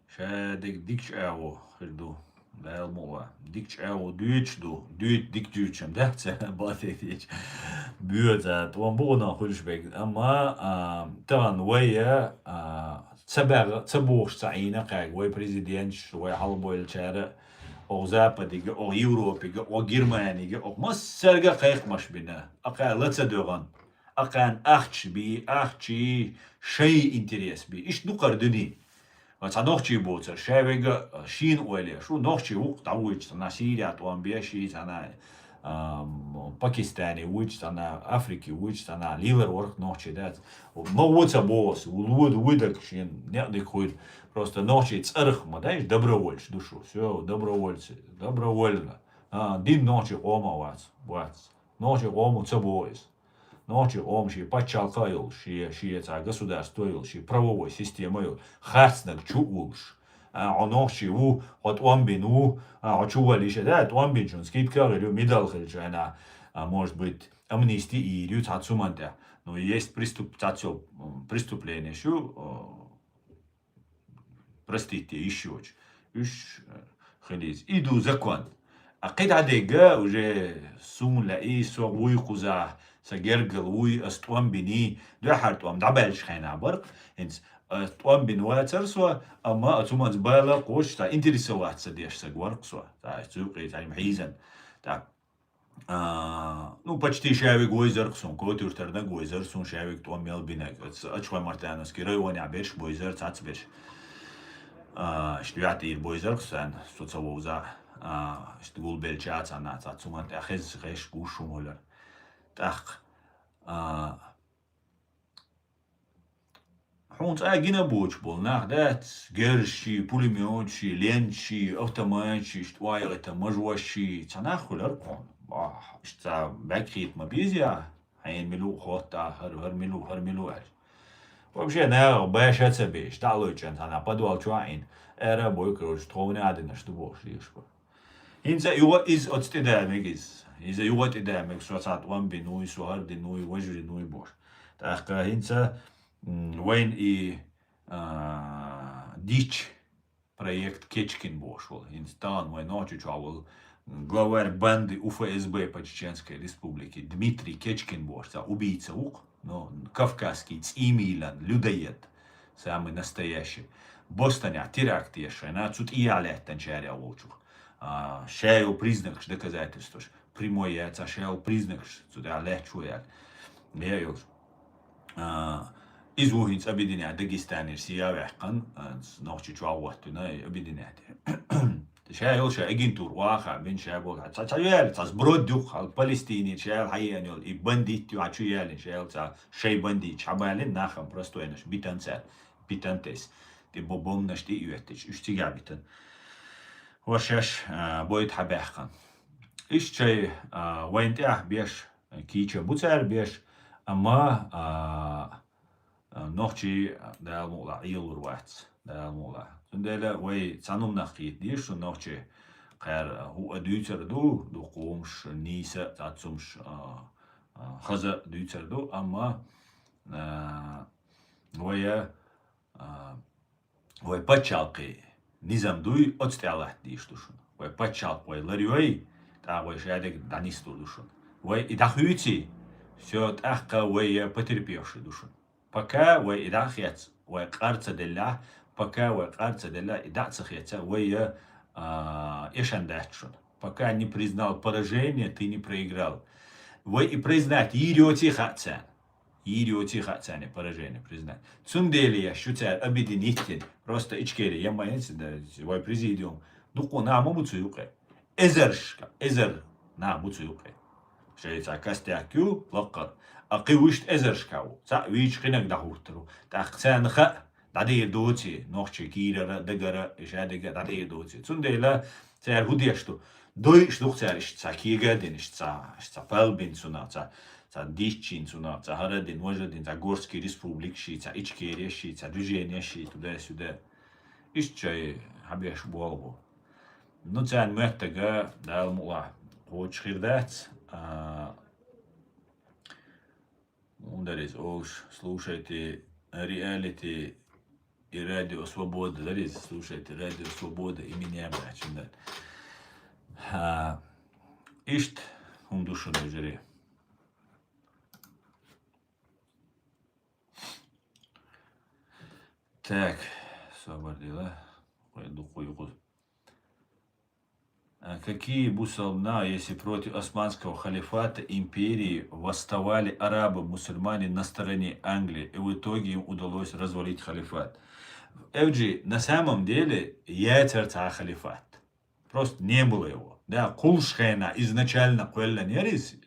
Шадик дикч аву, хирду. Дал муа. Дикч аву, дюч ду. Дюч, дик дючем, да? Це батетич. Бюца, тон буна хулшбек. Ама, а, тан вая, а, цабар, цабуш, цаина, как, вай президент, вай халбойл чара. О Западига, о Европига, о Германига, о массарга кайк машбина. Ака лаца доган. Акан ахч би, ахчи, шай интерес би. Иш дукар дуни. Ва ца нохчи боца, шавега шин ойле. Шу нохчи ук тавуч, цана Сирия туан беши, цана, ам, Пакистани уч, цана Африки уч, цана лилар орх нохчи да. Но уца бос, улуд, удак шин, не дыхуй. Просто нохчи царх ма, да, иш добровольч душу. Все, добровольцы, добровольно. А, дин нохчи кома вац, вац. Нохчи кому ца боис. Нохчи кому ши пачалка йол, ши, ши ца государство йол, ши правовой система йол. Харцнаг чу улш. А, о нохчи у, о томбин у, а, о чу валиша, да, томбин чун скидка гилю, медал хилчана. А, может быть, амнисти и ирю ца цуманта. Но есть преступ-, ца цо, м, преступление шу, о, простите, ещё ч-, уж, э, хилиз. Иду закон. А кхидӀа дега уже сун лаьий, со вуй кхуза, са гергал вуй, ас тӀом биний, дуьххьара тӀом дӀабаьлча хенахь баркъ, хӀинца ас тӀом бина вацар со, амма а цуманца бала кхош, цхьа интересоваться деш саг варкъ со. Цхьа цуьйкъе цхьа хьийзан. Так. А, ну, почти шаьвиг войзаркъ сун, котуьртарнаг войзар сун шаьвиг тӀом мел бинаг. Ачхой Мартановский районехь берш бойзар, цац берш. А, ишта ваьтӀийр бойзаркъ сан, со ца вовза. А, ишта гулбелча цхьана, цхьа цуман тӀе хеза хеш гуш хӀума хилар. ТӀаккха, а, хьуна цӀа гина боцуш болу нах дац, герзаший, пулемёташий, ленташий, автоматаший, ишта вайгӀита мажоший, цхьа нах хуьлар кхуна. Бах, ишта цхьа баьгхийта ма беза я, хьайна мила ву хотта, хӀара, хӀара мила ву, хӀара мила ву аьлча. Вообще, нагӀа баьша ца беш, дӀа а лойчан цхьана подвал чохь а Ӏийна, ара а бой, короче, тховна а динарш ду бохуш дезаш бу. ХӀинца юха иза оцу тӀе да мега иза. Иза юха тӀе да мега, со цхьа тӀом бина вуй, со хӀара дина вуй, важа дина вуй бохуш. ТӀаккха хӀинца, м, вайн и, а, дич проект Кечкин бохуш волу. ХӀинца тахана вайн Нохчийчохь волу главарь банды У Ф С Б по Чеченской Республике Дмитрий Кечкин бохуш, цхьа убийца ву-кх, ну, кавказский цӀиймийлан, людоед, самый настоящий. Бостонехь теракт еш шайна, цу тӀехьа лаьттанчарех волчух. А, ша йолу признакаш, доказательстваш, прямой яц, а ша йолу признакаш, цу тӀехьа лаьтташ ву аьлла. Я йолуш. А, иза ву хӀинца объединять Дагестанера сия ваьккхина, а, Нохчийчохь гӀоттина объединять. Ша йолу ша агентура ваха, бен ша болу. Цхьа, цхьа яьлла, цхьа сброд юккъа, хьал Палестинера ша яьлла хьаеана йолу, и бандит ю, хьан чу яьллина, ша йолу цхьа шай бандиташ хьабалина, нахам простойнаш, битан цара, битан тес. ТӀе бо-, бомбанаш тӀе а йоьттича, уьш цигахь битан. Ва шаьш, а, бойта хьабаьхкана. Иштта шай, а, вайн тӀехь беш, кийча бу цара беш, амма, а, а, нохчий, Дала мукъалахь, Ӏелур вац, Дала мукъалахь. Цундела вай цхьа нумнах кхета деза шу нохчий, кхара хӀуъа дуьйцур ду, дукха хӀумаш нийса а, цхьаццумаш, а, а, хаза а дуьйцур ду, амма, а, вай, а, вай пачхьалкхе низам дуй, оцу тӀехь латта дийш ду шуна. Вай пачхьалкх вай ларйой, тӀаккха вай шадерг дӀанисдур ду шуна. Вай и дӀахуьйций, всё, тӀаккха вай я потерпевший ду шуна. Пока вай и дӀа а хецна, вай къар ца деллехь, пока вай къар ца деллехь, и дӀа а ца хецна, вай я, а, эшан дац шуна. Пока не признал поражение, ты не проиграл. Вай и признать йийр йоций хаьа царна. Йийр йоций хаьа царна поражение признать. Цундела я шу цара объединить йина, просто Ичкери, я ма яц, да, вай президиум, дуккха нах ма бу цу юкъе. Эзаршка, эзар нах бу цу юкъе. Шайн цхьа костяк ю, лаккхара. А кхин вуьшта эзаршка ву. Цхьаъ вийча кхинаг дӀахӀуттур ву. ТӀаккха царна хаьа, дӀадийр доций, нохчий кийрара, дагара, и шадерг а дӀадийр доций. Цундела цара хӀун деш ду? Дойуш ду-кх цара иштта цхьа кега а дина, иштта цхьа, иштта цхьа пал бина цунах, цхьа, цхьа диччина цунах, цхьа хӀара дина, важа дина, цхьа Горский республикаший, цхьа Ичкерияший, цхьа движенияший, туда-сюда. Иштта шай хьабеш болх бу. Ну, царна моьттага, Дала мукъалахь, кхочуш хир дац. А, хӀун дара иза олуш, слушайте реалити и Радио Свобода дара иза, слушайте Радио Свобода и меня, баьчча, да. А, иштта хӀума ду шуна, вежарий. Так, собар дела. Кхуй ду, кхуй ду. А какие бусалба нах, если против османского халифата империи восставали арабы, мусульмане на стороне Англии, и в итоге им удалось развалить халифат? Эвджи, на самом деле, яцара цхьа халифат. Просто не было его. Да, кхуллуш хенахь изначально кхоьллина яра иза,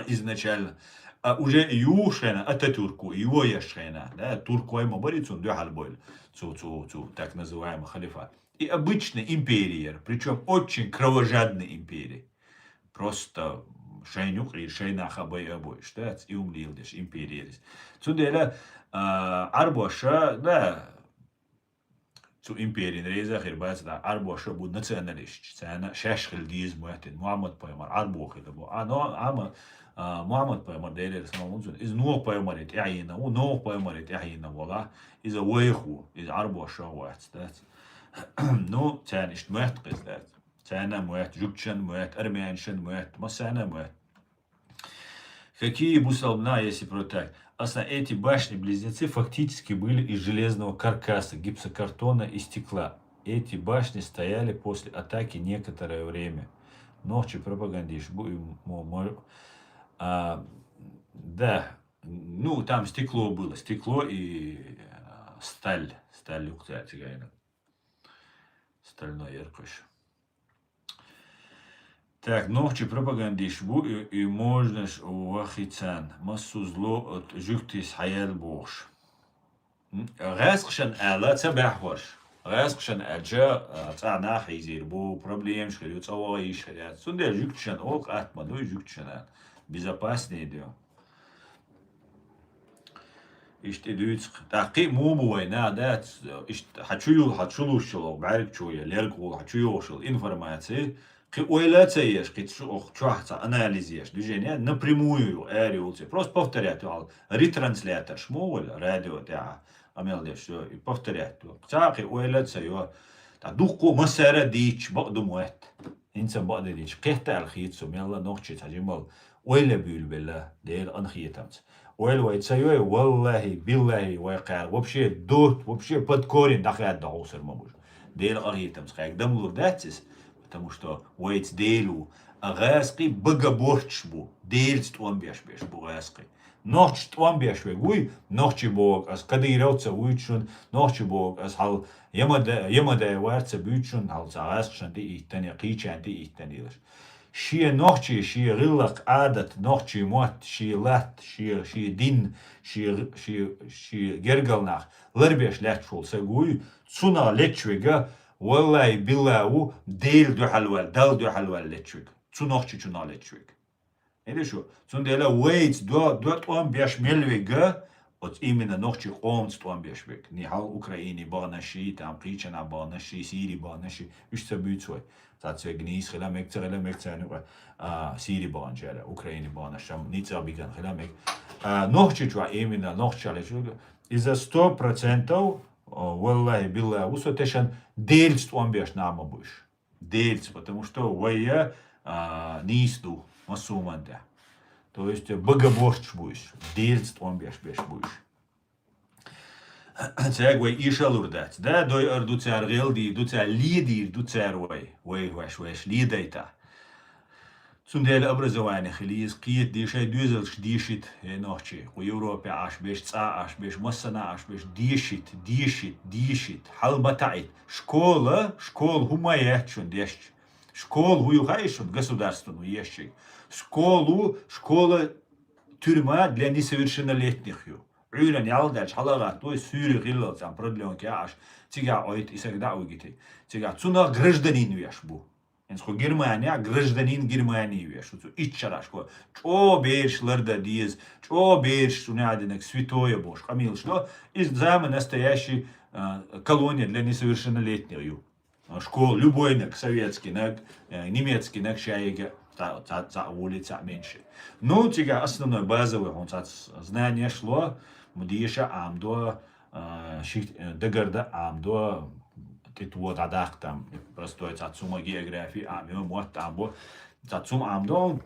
изначально. А уже и юхуш хенахь, Ататюрку, и йоеш хенахь, да, туркой ма бара и цунна дуьхьал бевлла, цу, цу, цу, так называемый халифат. И обычный империя яра, причём очень кровожадный империя. Просто шайн юкъера шайн нах а байа а бойуш, да, и хӀума леладеш империя яра иза. Цундела, а, Ӏарбоша, да, цу империна реза а хир бац, да, Ӏарбоша бу националисташ, царна шаьш хила деза моьттина, Мухьаммад пайхамар Ӏарбо хилла бу. А, но, Ӏама, а, Мухьаммад пайхамар, Делера салам хуьлда цунна, иза Нухь пайхамаре тӀаьхьийна ву, Нухь пайхамаре тӀаьхьийна волахь, иза вайх ву, иза Ӏарбоша вац, дац. Ну, царна иштта моьтту-кх иза, дац. Царна моьтту, жугташна моьтту, армянашна моьтту, массарна моьтту. Какие бусалбна, если просто так? Аслан, эти башни-близнецы фактически были из железного каркаса, гипсокартона и стекла. Эти башни стояли после атаки некоторое время. Нохчий пропагандист бу-, мо-, мо-, а, да, ну, там стекло было, стекло и а, сталь, сталь юкъе цигайна. Стальной яркость. Так, нохчий пропагандист бу, и, и можно ж вахицан, массузло от жугтис хаял бохш. М, гӀаскхашан ала ца бахьварш. ГӀаскхашан аьлча, а, цӀа нах хьийзийр бу, проблемаш хир ю, цӀа вагӀа йиш хир яц. Цундела жугташан оха атма ду, жугташан безопаснее ду. Иштта дуьйцу-кх. ТӀаккха кхин а муха бу вай, наха дац, иштта хьан чу юл, хьан чу луш йолу, бӀаьрг чу я, лерг гӀула хьан чу йогӀуш йолу информаци, кхин ойла а ца еш, кхин чу, ох, чохь цхьа анализ еш, движение напрямую ю, аьр юлци. Просто повторять ю хьал, ретрансляторш мо вала, радио тӀехь, къамел деш, всё, и повторять ю. Цхьа а кхин ойла а ца йо, ткъа дуккха массара а дийцча, бакъ ду моьтту. ХӀинца бакъдерг дийцча, кхетта аьлла хийца со, мелла нохчи цхьа жимал ойла буьйлабелла, Делан къинхетамца. Ойла вай ца йой, валлахӀи, биллахӀи, вай кхара вообще дот, вообще под корень дӀахаьдда хьовсур ма бу уьш. Делан къинхетамца кхаьрга дам лур дац иза, потому что вайца Дела ву. А гӀаскхий бага борташ бу, Делаца тӀом беш беш бу гӀаскхий. Нохчаша тӀом беш верг вуй, нохчий бохург ас кадыровца вуьйцу шуна, нохчий бохург ас хьал Ямада-, Ямадаеварца буьйцу шуна, хьал цхьа гӀаскхашна тӀе а иттан, я кхечарна тӀе а иттан елаш. Шен нохчий, шен гӀиллакх, Ӏадат, нохчий мотт, шен латта, шен, шен дин, шен, шен, шен гергал нах ларбеш лаьтташ волу саг вуй, цунах лечвега, валлахӀи, биллахӀи ву, Дела дуьхьал ваьлла, Далла дуьхьал ваьлла лечвега. Цу нохчичунах лечвега. Хьеда шу? Цундела вайца до, до тӀом беш мел вега, оцу именно нохчий къомца тӀом беш вега. Ни хьал Украине баханаш ши, там кхечанхьа баханаш ши, Сири баханаш ши, уьш ца буьйцу вай. Цхьацца вега нийса хила мега, ца хила мега царна юкъа, а, Сири баханчара, Украине баханаш, шам ницкъ биган хила мега. А, нохчи чохь именно, нохчалла чу, иза сто процентов, а, валлахӀи, биллахӀи, ву со тешан Делаца тӀом беш нах ма бу уьш. Делаца, потому что вай, а, нийса ду массо а хӀуманна тӀехь. То есть, бага борташ бу уьш, Делаца тӀом беш, беш бу уьш. Цаьрга вай эшалур дац. Да, дойур ду цара, гӀелдийр ду цара, ледийр ду цара вай. Вай ваьш, ваьш ледайта. Цундела образование хила еза, кхета деза, шайн доьзалш дешийта, э, нохчий. Кху Европе Ӏаш беш, цӀа Ӏаш беш, массана Ӏаш беш, дешийта, дешийта, дешийта. Хьал ма таӀийта. Школа, школа хӀума яц шуна дешча. Школа хӀу ю хаьий шуна, государстван ву ешчиг. Школа ву, школа тюрьма для несовершеннолетних ю. Ӏуьйранна ял даьлча хьалагӀатта вай суьйре хиллал цхьана продлёнка яӀаш, цигахь Ӏойта и саг дӀа а вигитий. Цигахь цунах гражданин веш бу. ХӀинца кху Германия гражданин Германии веш ву цу итт шарахь школа. ЧӀогӀа бераш лардан деза, чӀогӀа бераш цу неӀ динарг святое бохуш къамелаш до. Иза зама настоящий, а, колония для несовершеннолетних ю. Школа, любойнаг, советскийнаг, э, немецкийнаг шайга цхьа, цхьа, цхьа волий, цхьа меньше. Ну, цигахь основной базовый хьуна цхьацца знаниеш ло, ма деша Ӏамадо, а, ши, э, дагарда Ӏамадо, тӀе то дӀадаккха там, простой цхьацца хӀума географи Ӏамайо, мотт Ӏамабо, цхьацца хӀума Ӏамадо,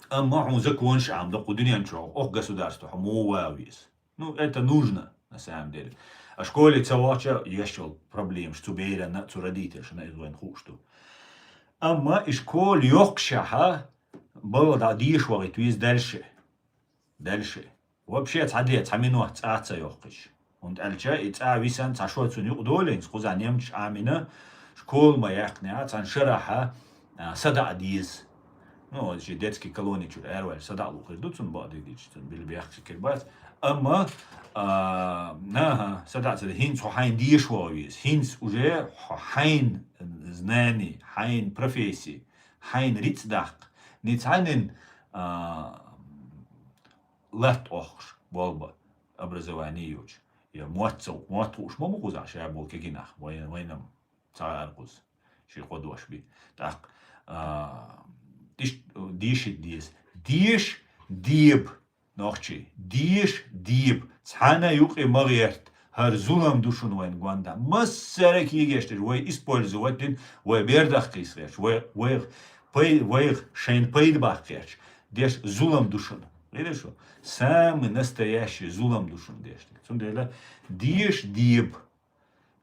амма хьуна законаш Ӏамадо кху дуьнен чохь, окху государство хьо муха ван веза. Ну, это нужно, на самом деле. А школе ца вахча еш йолу проблемаш цу берана, цу родительшна иза вайна хууш ду. Амма и школа йоккхушехьа, балла дӀа деша вахийта веза дальше. Дальше. Вообще цхьа де, цхьа минот цӀа ца йоккхуш. ХӀунда аьлча и цӀа висна цхьа шо цунна юкъа долийна, кхузахь немцаш Ӏамийна, школа ма яьккхинехь, цхьана шарахьа, а, садаӀа деза. Ну, вот ши детский колони чуьра араваьлла садаӀа лур хир ду, цунна бакъдерг дийцича, цунна билла бехк хир бац. Амма, а, наха, садаӀа ца де, хӀинца хьо хьайна деша ван веза. ХӀинца уже хьо хьайн знани, хьайн профессии, хьайн рицкъ даккха. Ницкъ хьайнин, а, латта охкуш болба образование йоцуш. Я мотт ца, мотт хууш ма бу кхузахь ша болу кегийнах, вайн-, вайнам. Ца гӀар кхуза, ши кхо дош би. ТӀаккха, а, диш-, дешийта деза. Деша, деба, нохчий. Деша, деба. Цхьана юкъе ма гӀерта. хӀара зулам ду шуна вайна гондӀа. Массара кийгаш деш, вай использовать дина, вай бердах кхийсхерч, вай, вайх, пай, вайх шайна пайда баккхерч, деш зулам ду шуна. Видишь, самый настоящий зулам ду шуна деш. Цундела деша деба,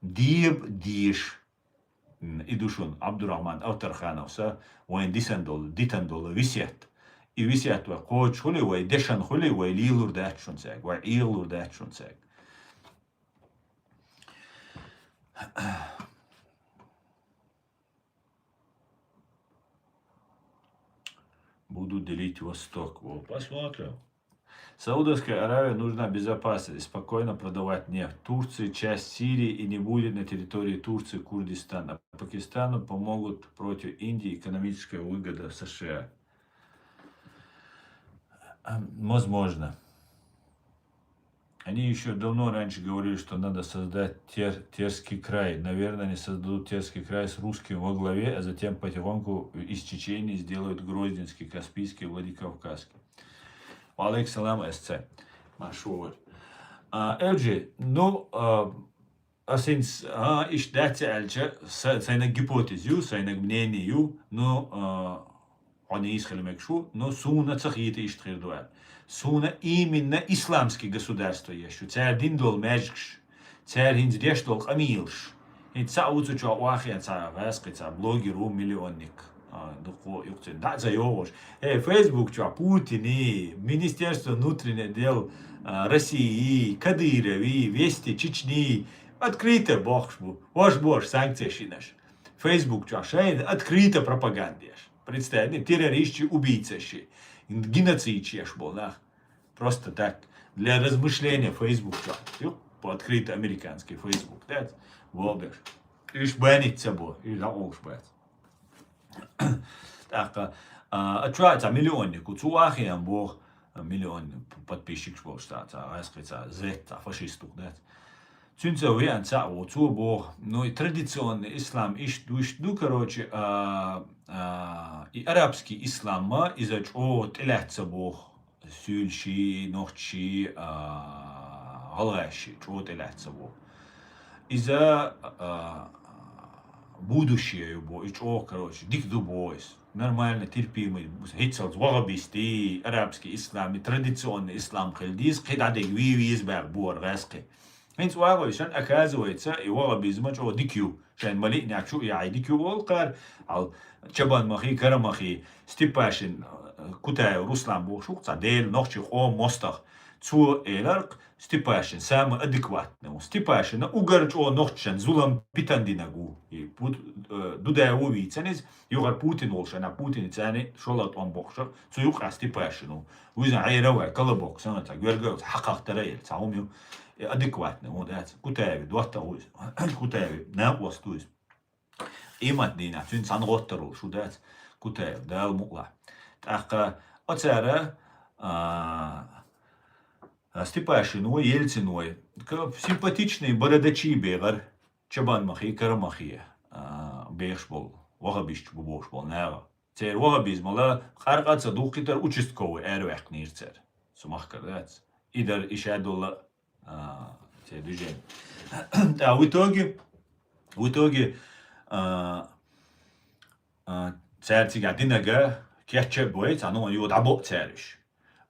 деба деша. М, и ду шуна Абдурахман Авторхановса вайн дисан долу, дитан долу висет. И висет вай кхочуш хуьлий, вай дешан хуьлий, вай лелур дац шуна цаьрга, вай Ӏехалур дац шуна цаьрга. Буду делить Восток. О, посмотрим. Саудовской Аравии нужна безопасность и спокойно продавать нефть Турции, часть Сирии и не будет на территории Турции Курдистан. А Пакистану помогут против Индии экономическая выгода С Ш А. Возможно. Они ещё давно раньше говорили, что надо создать Тер- Терский край. Наверное, они создадут Терский край с русским во главе, а затем потихоньку из Чечени сделают Грозненский, Каспийский, Владикавказский. Ва алейкум салам, С Ц. Машур. А, Л Ж, ну, а, асинц, а, иш дац аьлча, са- сайна гипотез ю, сайна мнение ю, ну, а, хьо нийса хила мегаш ву, ну, суна ца хийта иштта хир ду аьлла. Суна именно исламский государство еш ю. Цара дин долу маьжгаш, цара хӀинца деш долу къамелаш. ХӀинца цхьаъ ву цу чохь ваххен цхьа гӀаьскхи цхьа блогер ву миллионник. А, дукха юкъцин дӀа а ца йогӀуш. Э, Facebook чохь Путини, Министерство внутренних дел, а, России, Кадырови, Вести Чечни открыто бохуш бу. Ваш бош санкцеш йинаш. Facebook чохь шайна открыто пропаганда еш. Представь, террористчи, убийцаши, геноцидчи еш болу нах. Просто так. Для размышления Facebook чохь. Ю, по открыто американский Facebook, да? Волгаш. Иш банить ца бо, иш дӀакъовлуш бац. ТӀаккха, а, а чу а цхьа миллионник ву, цу вахиям боху, миллион подписчикаш болуш цхьа, цхьа гӀаьскхи цхьа зет, цхьа фашист ву, дац. Цуьнца веана цхьаъ ву, цо боху, ну, и традиционный ислам ишт ду, ишт ду, короче, а, а, и арабский ислам ма, иза чӀогӀа тӀелаьцна боху, суьйлаши, нохчаши, а, гӀалгӀашши, чӀогӀа тӀелаьцна боху. Иза, а, будущее ю бо, и чӀогӀа, короче, дика ду бо иза. Нормально, терпимый, хӀинцалц вахабистий, арабский ислам, и традиционный ислам хила дийза, кхин дӀадига вий вийза баьгӀ бора гӀаьскхи. ХӀинца вагӀой шан, оказывается, и вахабизма чӀогӀа дика ю. Шайн малиънехь чу а яхьий дика ю олу кхара, хьал Чабан махий, Кара махий, Степашин, э, Кутаев Руслан бохуш ву, цхьа Делан нохчий къоман мостагӀа. Цо эларх, Степашин самый адекватный ву. Степашина угар чӀогӀа нохчашна зулам питан динаг ву. И Пут-, э, Дудаев ву вийцан иза, юхара Путин волуш, ана Путин царни шолгӀа тӀом боккхуш, цу юкъахь Степашин ву. Вуьзна хьера вай, колобок, санна цхьа гуьргалц хьакхахтара ел, цхьа хӀума ю. И адекватный ву, дац. Кутаеви доттагӀа ву иза. Кутаеви накъост ву иза. Къемат дийнахь цуьнца цхьаьна гӀоттар волуш ву, дац. Кутаев, Дала мукъалахь. ТӀаккха оцара, а, Степашин вой, Ельцин вой, к-, симпатичные бородачи бегӀар, Чабан махий, Кара махий, а, бехаш болу, вахабисташ бу бохуш болу наха. Церан вахабизмала къаркъа а ца духкхитара участковый араваьккхинера цара. Цу махкара дац. И дара и шадолла, а, церан движение. А в итоге, в итоге, а, а, цара цигахь динага кечча а бой, цхьа нуха йо дӀабо а цара уьш.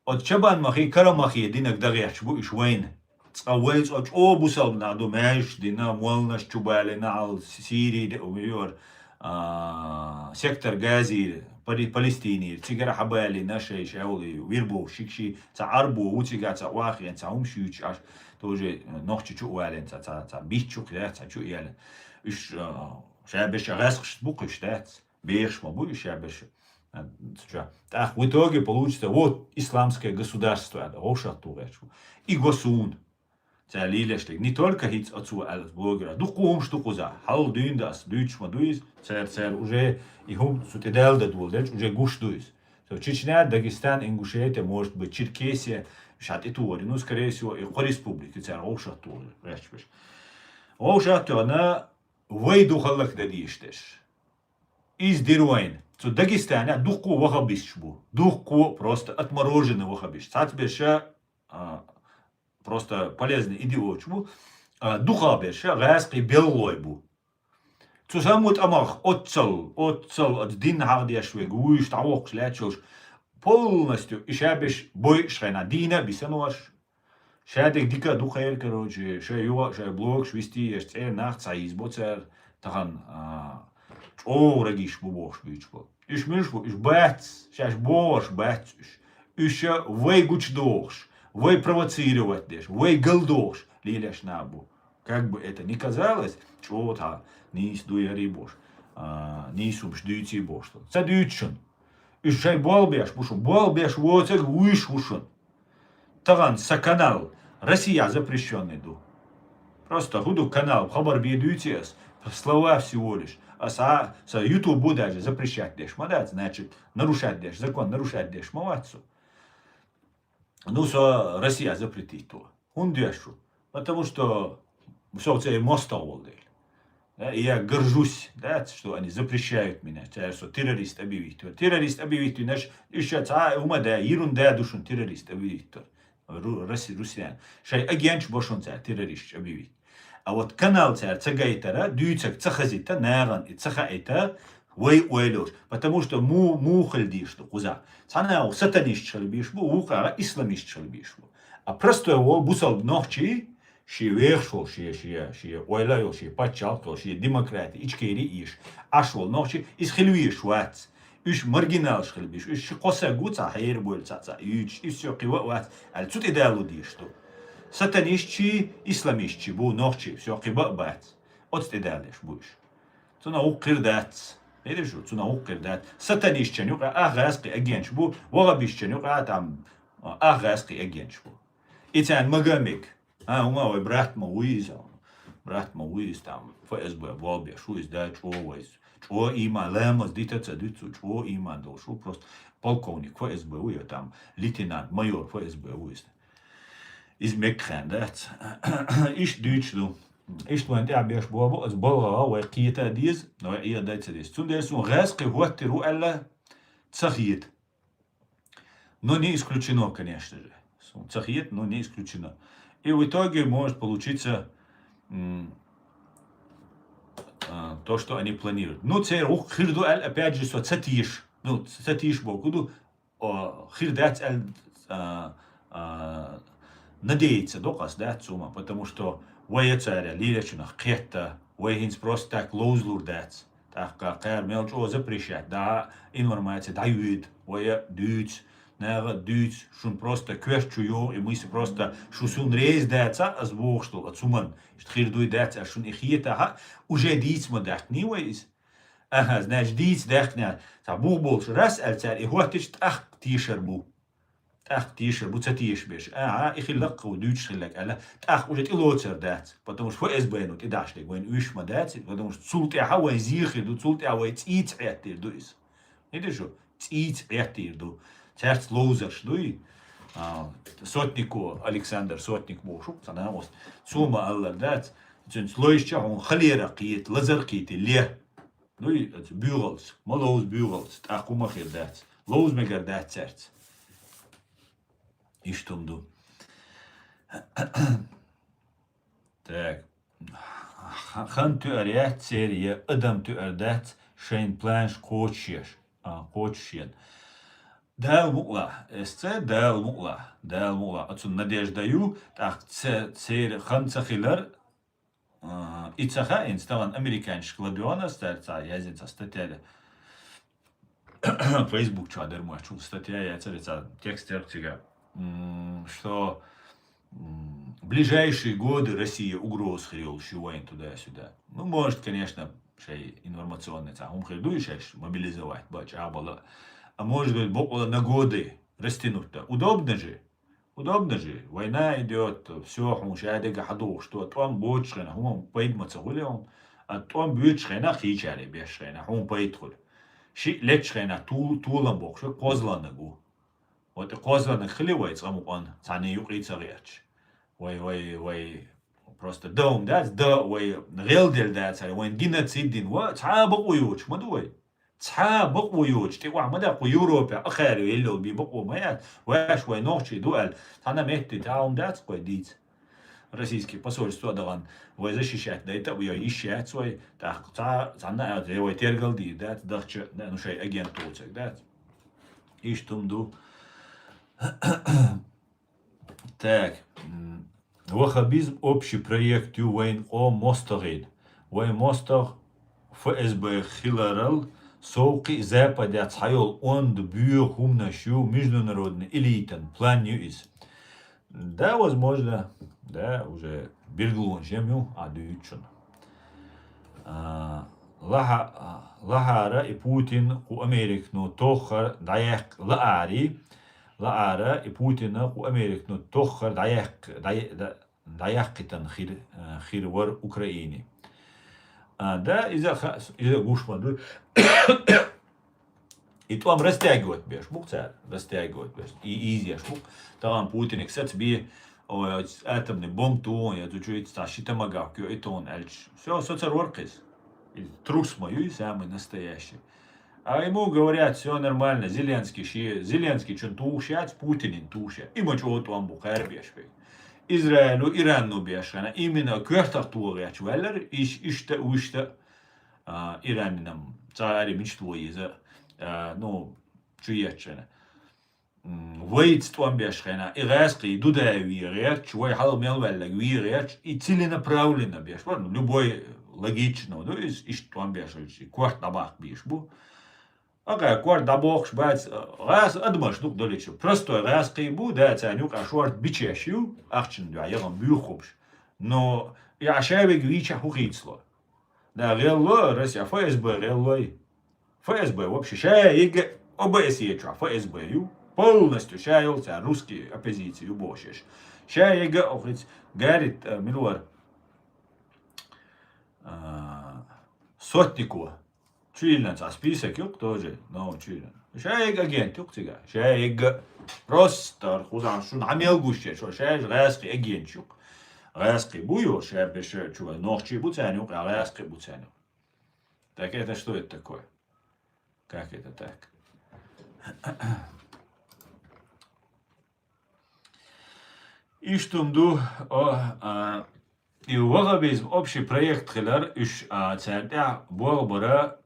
Оцу Чабан махий, Кара махий динаг дагӀетташ бу уьш вайна. Цкъа вай цкъа чӀогӀа бусалба нах ду, маьждаш дина, молланаш чу балийна, хьал Сирий де, а, сектор Газийра, Пали-, Палестинийра, цигара хьабалийна шай, шай волу вирбовщикаш, цхьа Ӏарбо ву цигахь, цхьа вахийна, цхьа хӀума шуьйцуш Ӏаш, тоже нохча чу а валийна, цхьа, цхьа, цхьа бич чу кхидаьхна, цхьа чу а ялийна. Уьш, а, ша беша гӀаьскхашца бу кхуьш дац. Бехаш ма бу уьш ша беша. А, цу чохь. ТӀаккха в итоге получится, вот, исламское государство аьлла, вовшахтугӀерчу. И го суна. Цара лелаш дерг. Не только хӀинца оцо аьлла блогера. Дукха хӀумаш ду кхузахь. Хьалха дуьйна ас дуьйцуш ма ду иза. Цара, цара уже и хӀума цу тӀе далда доладелча, уже гуш ду иза. Со Чечня, Дагестан, Ингушетия, может быть, Черкесия, ша тӀетухур ю, ну, скорее всего, и кхо республика цара вовшахтугӀерчу беша. ВовшахтугӀна вай духаллах дан дийш дерш. Иза дира вайна. Цу Дагестанехь дуккхо вахабисташ бу. Дуккхо просто отмороженный вахабисташ. Цхьацца берша, а, просто полезный идиоташ бу. а, дукхагӀберш гӀаьскхий белгӀалой бу. Цу саму тӀамах оццал, оццал оцу дин хьагӀдеш вега вуйш дӀавоккхуш лаьтташ йолуш, полностью и шаберш бойуш хенахь дийна а бисанаш, шадерг дика а ду кхайра, короче, шайн юха а шайн блогаш вистий еш цӀера нах ца хьийзабо цара, тахана, а, чӀогӀа рагиш бу бохуш буьйцуш бу. Уьш муьлш бу? Уьш бац, шаьш богӀуш бац уьш. Уьш вай гучудохуш, вай провоцировать деш, вай галдохуш лелаш нах бу. Как бы это ни казалось, чӀогӀа тхьа нийса дуй хӀарий бохуш, а, нийса хӀумаш дуьйций бохуш. Ца дуьйцу шуна. Уьш шайн болх беш бу шуна. Болх беш воцург вуьйш ву шуна. Тахана сан канал Россия запрещённый ду. Просто хӀун ду канал, хабар бен дуьйций ас, слова всего лишь. Ас а, сан YouTube бу даже запрещать деш ма дац, значит, нарушать деш, закон нарушать деш ма вац со. Ну, со Россия запретить ду. ХӀунда доьшу? Потому что со церан мостагӀа волу дела. Да, и я горжусь, да, что они запрещают меня, цара со террорист объявить. Террорист объявить винарш, уьш ша цхьа а хӀума да, йирун да ду шуна террорист объявить. Ру-, Росси-, Русиян. Шайн агенташ бо шуна цара террористаш объявить. А вот канал цара ца гайтара, дуьйцург ца хазита, нахана и ца хаийта, вай ойла йолуш. Потому что му-, муха хила дийш ду кхузахь. Цхьана а сатанисташ хила бийш бу, вукхара исламисташ хила бийш бу. А простой волу бусалба нохчий, шен вехаш волу, шен, шен, шен ойла йолу, шен пачхьалкх йолу, шен демократи, Ичкери ийш, Ӏаш волу нохчий, иза хила вийш вац. Уьш маргиналаш хила бийш, уьш ши кхо саг ву цхьа хьера бойла цхьа, цхьа, уьйцуш, иза со кхин ва а вац, аьлла, цу тӀе далу дийш ду. Сатанистчий, исламистчий бу нохчий, со кхин ба а бац. Оцу тӀе далеш бу уьш. Цунах вукху хир дац. Хьийраш шу, цунах вукху хир дац. Сатанистчан юкъа ах гӀаьскхий агенташ бу, вахабистчан юкъа там ах гӀаьскхий агенташ бу. И царна мага мег. А, хӀума вай брат ма ву иза. Брат ма ву иза, там, ФСБ болбеш ву иза, да, чӀо вайза. ЧӀо ийман, ламаз дита ца дуьцу, чӀо ийман долуш ву, просто полковник ФСБ ву, я там лейтенант, майор ФСБ ву иза. Иза мега хенна дац. Иштта дуьйцуш ду. Иштта вайн тӀехь беш боху, аса балгӀа вай кхета а деза, вай Ӏе а дай ца деза. Цундела суна гӀаьскхий хӀоттир ву аьлла ца хета. Но не исключено, конечно же. Суна ца хета, но не исключено. И в итоге может получиться, м, а, то, что они планируют. Ну, церан вукху хир ду аьлла, опять же, со ца тийша. Ну, ца тийша боху ду, о, хир дац аьлла, а, а, надеяться до къас дац цума, потому что вай я цара лелачунах кхетта, вай хӀинца просто так ловзалур дац. ТӀаккха кхара мел чӀогӀа запрещать, да, информация дӀайоьду, вай а дуьйцу, наха а дуьйцу, шуна просто коьрта чу йогӀу, и миса просто шу суна реза дацахь, ас бохуш долу, а цуман, иштта хир дуй дац, ас шуна и хетахь а, уже дийца ма даьккхиний вай иза. Аха, значит, дийца даьккхинехь, цхьа бух болуш раз аьлла цара и хӀоттича тӀаккха тешар бу. ТӀаккха тешар бу, ца тешаш берш. Аха, и хилла кху дуьйцуш хилларг аьлла, тӀаккха уже тӀелоцар дац, потому что ФСБ-но тӀедахьаш дерг вайн уьш ма дац, потому что цул тӀаьхьа вайн зехир ду, цул тӀаьхьа вай цӀийца Ӏеттийр ду иза. Хида шу? ЦӀийца Ӏеттийр ду. Цаьрца ловзарш дуй? А, Сотнику, Александр Сотник бохуш ву, цхьа нах ост. Цо ма аллар дац, цуьнца лойшча хьуна халера кхета, лазар кхета, ле. Дуй, оцу буьйгӀалц, ма ловза буьйгӀалц, тӀаккха хӀума хир дац. Ловза мегар дац цаьрца. Иштта хӀума ду. Так. Х-, хан туьар яц церан, я адам туьар дац, шайн планаш кхочушъеш, а, кхочушъен. Дала мукъалахь, эс ца, Дала мукъалахь, Дала мукъалахь. Оцунна надежда ю, тӀаккха ца-, церан хан ца хилар, а, и ца хаьа, хӀинца тахана американчашка ладоьгӀна ас цара цхьа яздина цхьа статья. Фейсбук чохь дара ма чул статья яцара, цхьа текст яра цигахь, м, что, м, ближайшие годы Россия угроза хир йолуш ю вайн туда-сюда. Ну, может, конечно, шайн информационный цхьа хӀума хир ду, и шаьш мобилизовать бан чӀагӀбала. А может быть, бокъала на годы растянуть, да. Удобно же. Удобно же, война идёт, всё, хьуна шадерг хьадохуш ду, тӀом боцучу хенахь хьуна пайда ма ца хуьлу хьуна, а тӀом боьдучу хенахь, кхечаьрга беш хенахь хьуна пайда хуьлу. Шиъ леттачу хенахь ту-, толам боккхуш верг кхозлагӀниг ву. Вот и кхозлагӀниг хили вай цкъа мукъана, цхьанне юкъе ца гӀерташ. Вай, вай, вай, просто дан хӀума дац, дан вай гӀелделла дацара, вайн геноцид дина, ва, цхьа а бакъо йоцуш ма ду вай. Цхьа а бакъо йоцуш, тӀе охьа ма даьккхи, кху Европехь а хаьрра елла йолу бен бакъо ма яц, ваьш вай нохчий ду аьлла, цхьана а метте тӀе а хӀума дац кхой дийца. российский посольство а дахана вай защищать дайта а, йо, йиш яц вай, тӀаккха цхьа, цхьанна а яц, вай тергал дийр дац, дахча, ну, шай агентура дац. Иштта хӀума ду. Так. М, ваххабизм общий проект ю вайн къом мостагӀийн. Вай мостагӀ ФСБ хиларал совкъий Западе цхьайола онда боьха хӀуманаш ю, международный элитан план ю иза. Да, возможно, да, уже билгалонаш ю, а дуьйцучун. А, лаха-, а, лахьара и Путин кху Американо тоххар дӀаяккх-, лаара, лаара и Путина кху Американо тоххар дӀаяккх-, дӀа-, дӀа-, дӀаяккхийтан хир, а, хир вар Украине. А, да, иза ха-, иза гуш ма ду. И тӀом растягивать беш бу-кх цара, растягивать беш. И ийза еш бу-кх. Тахан Путинга сацабе, ой, атомный бомба тоху, я цу чу ицца цхьа ши томагавк йо и тоху аьлча. Всё, со цар вар-кх иза. И трус ма ю, и самый настоящий. А ему говорят: «Всё нормально, Зеленский ши-, Зеленский чун тухуш яц, Путинан тухуш яц». И ма чӀогӀа тӀом бу кхаьра беш вай. Израилю, Ирано беш хана, именно коьртах тохача ваьллар, иш-, иштта, вуьшта, а, Иранинам, цхьа ари мича тоху иза, а, ну, чу етташ хана. М, вайца тӀом беш хана, и гӀаьскхий ду да ве гӀерташ, вай хьал мел ваьллаг ве гӀерташ, и целенаправленно беш. Вон, любой логично ду, иза иштта тӀом беш хилча, и корта дӀабаккха беш бу. Акхар корта дӀабоккхуш бац, гӀаз адамаш ду-кх долича. Простой гӀаьскхий бу, да, царна юкъа шорта бичеш ю, ахчан дуьхьа ягӀан буьйхубаш. Но и а шаверг вийча хӀун хийцало? Да, гӀелло, Россия, ФСБ гӀеллой. ФСБ вообще ша ега ОБСЕ чу ФСБ ю. Полностью ша йолу цара русский оппозиция ю бохуш еш. Ша ега охриц Гаррит, э, мила вара, а, Сотникова. Чуйиллина цхьа список ю-кх тоже, но чуйиллина. Ша ега агент ю-кх цига. Ша ега просто хузахь шуна хьан мел гуш еш, ша еш гӀаьскхий агент ю-кх. ГӀаьскхий бу ю, ша беш чу вай нохчий бу царна юкъа, гӀаьскхий бу царна юкъа. Так это что это такое? Как это так? Иштта хӀума ду, о, а, и ваххабизм общий проект хилар, уьш, а, царна тӀехь болх бара,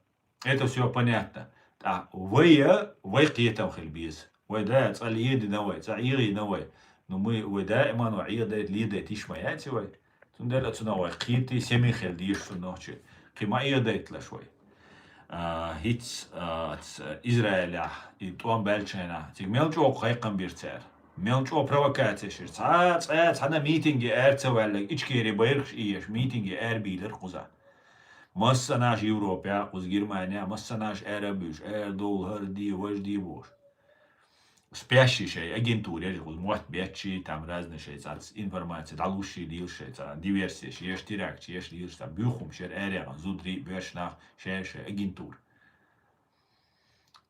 это всё понятно. ТӀаккха вай, вай кхетам хила беза. Вай да, цкъа ледина вай, цкъа Ӏехийна вай. Ну, мы, вай даиман вай Ӏехадайта, ледайта йиш ма яц вай. Цундела цунах вай кхетий, сема хила дезаш цунах чи. Кхин ма Ӏехадайталаш вай. А, хӀинца, а, ц-, Израилехь и тӀом баьллачу хенахь, цига мел чӀогӀа кхайкхам бира цара. Мел чӀогӀа провокацеш йира. Цхьа, цкъа, цхьана митинге ара ца ваьлларг, Ичкери байракхаш еш, митинге ара бийлира кхузахь. Массанаш Европехь, кхуза Германехь, массанаш ара а буьйш, ара довла, хӀара де, важа де бохуш. Спящий шай, агентура еш, кхуза мотт бетташ, там разный шай, цхьацца информация дӀалуш, лелаш шай, цхьа диверсеш еш, теракташ еш, лелаш, цхьа буьйхамаш яр, арегӀан зударий, боьрша нах, шай, шай, агентура.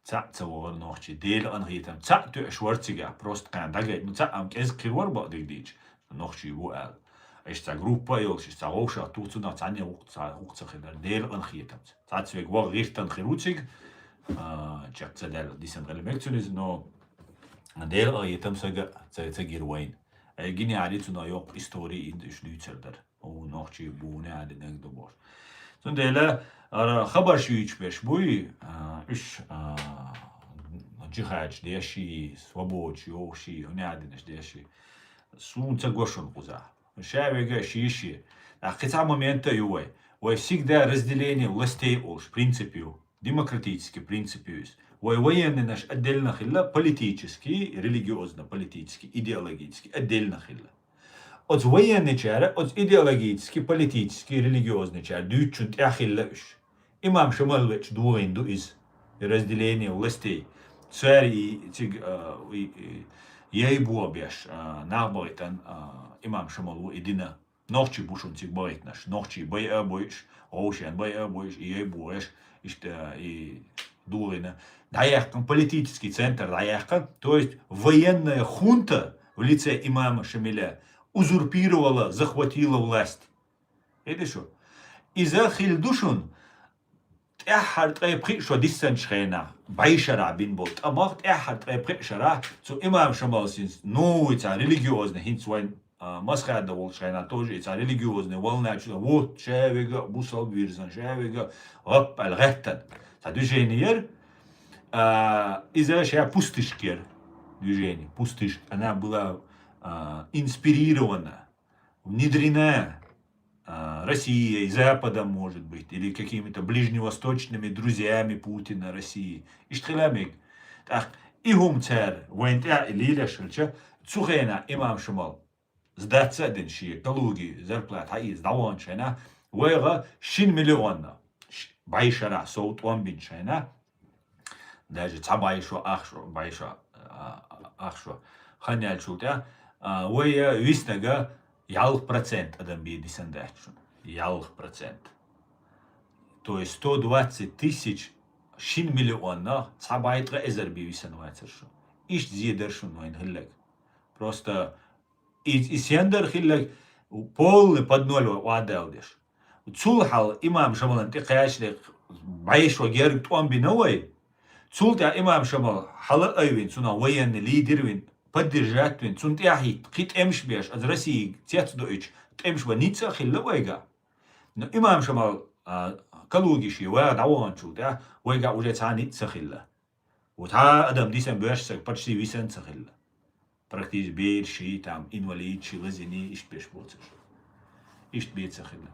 Цхьаъ ца вахара нохчий, Делан къинхетам, цхьаъ тоьаш вара цигахь, просто кхана дӀагайта, ну, цхьаъ ам кӀезиг хир вара бакъдерг дийча, нохчий ву аьлла. Иштта цхьа группа а йолуш, иштта цхьа вовшах туху, цунах цхьанне гӀуллакх ца, гӀуллакх ца хилар, Делан къинхетамца. Цхьацца вега ваха гӀиртан хир ву цига, а, чекх ца даьлла, дисина гӀелла мега цуьнан иза, но Делан къинхетам сага ца, ца гира вайна. Ай гина яри цунах йоккха истори, инда уьш дуьйцур дара. О, нохчий буна а динарг ду бохуш. Цундела ара хабарш юьйцуш берш буй, а, уьш, а, джихадаш деши, свободаш йохуши, хӀуна а динаш деши. Суна ца го шуна кхузахь. Ша вега ши-ши. ТӀаккха кхин цхьа момент а ю вай. Вай всегда разделение властей олуш принцип ю. Демократический принцип ю иза. Вай военныйнаш отдельно хилла, политический, религиозно-политический, идеологический отдельно хилла. Оцу военныйчара, оцу идеологический, политический, религиозныйчара дуьйцучун тӀехь хилла уьш. Имам Шамал вечча догӀийна ду иза. Разделение властей. Цара и цига, а, и, и, яй боху беш, а, нах бахийтан, а, имам Шамал ву и дина. Нохчий бу шуна цига бахийтинарш. Нохчий байа а бойуш, гӀовшен байа а бойуш, и яй бохеш, иштта, и догӀийна. ДӀаяьккхина политический центр дӀаяьккхина, то есть военная хунта в лице имама Шамиля узурпировала, захватила власть. Иди шу. Иза хилла ду шуна тӀаьххьара ткъе пхиъ шо диссанчу хенахь, бӀешарахь бина болу тӀамах, тӀаьххьара ткъе пхиъ шарахь цу имам Шамалсин новый цхьа религиозный хӀинца вайн а, Масхада волчу хенахь тоже и цхьа религиозный волна чу, вот, ша вега бусалба вирзина, ша вега гӀап аьлла гӀеттина. Цхьа движение яра, а, иза ша пустышка яра движение, пустышка. Она была, а, инспирирована, внедрена, а, Россией, Западом, может быть, или какими-то ближневосточными друзьями Путина России. Иштта хила мега. ТӀаккха и хӀума цара вайна тӀехь и лелаш хилча, цу хенахь имам Шамал сдаться а дина шен, Калуги зарплата хьаийца дӀаваханчу хенахь, вайга шина миллионна, ш-, бӀе шарахь сов тӀом бинчу хенахь, даже цхьа бӀе шо, ах шо, бӀе шо, а, ах шо хан яьллачул тӀаьхьа, а, вай виснарг ялх процент адам бен дисина дац шуна. Ялх процент. То есть сто двадцать тысяч шина миллионна цхьа бӀе ткъа эзар бен висина вацара шу. Иштта зе дара шуна вайна хилларг. Просто и, и сендар хилларг полный под ноль вай охьадалла деш. Цул хьалха имам Шамалан тӀе кхачале бӀе шо герга тӀом бина вай. Цул тӀаьхьа имам Шамал хьала а айвина, цунах военный лидер вина, поддержать вина, цунна тӀаьхьа хӀитта кхин тӀемаш беш, аса Россия цецдоуьйтуш тӀемаш бан ницкъ а хилла вайга. Но имам Шамал, а, Калуги шен ваха дӀаваханчул тӀаьхьа вайга уже цхьа а ницкъ ца хилла. Вот хьа адам дисина боьрша саг почти висина ца хилла. Практически бераш, там, инвалидаш, лазийна, иштта беш боцурш. Иштта бен ца хилла.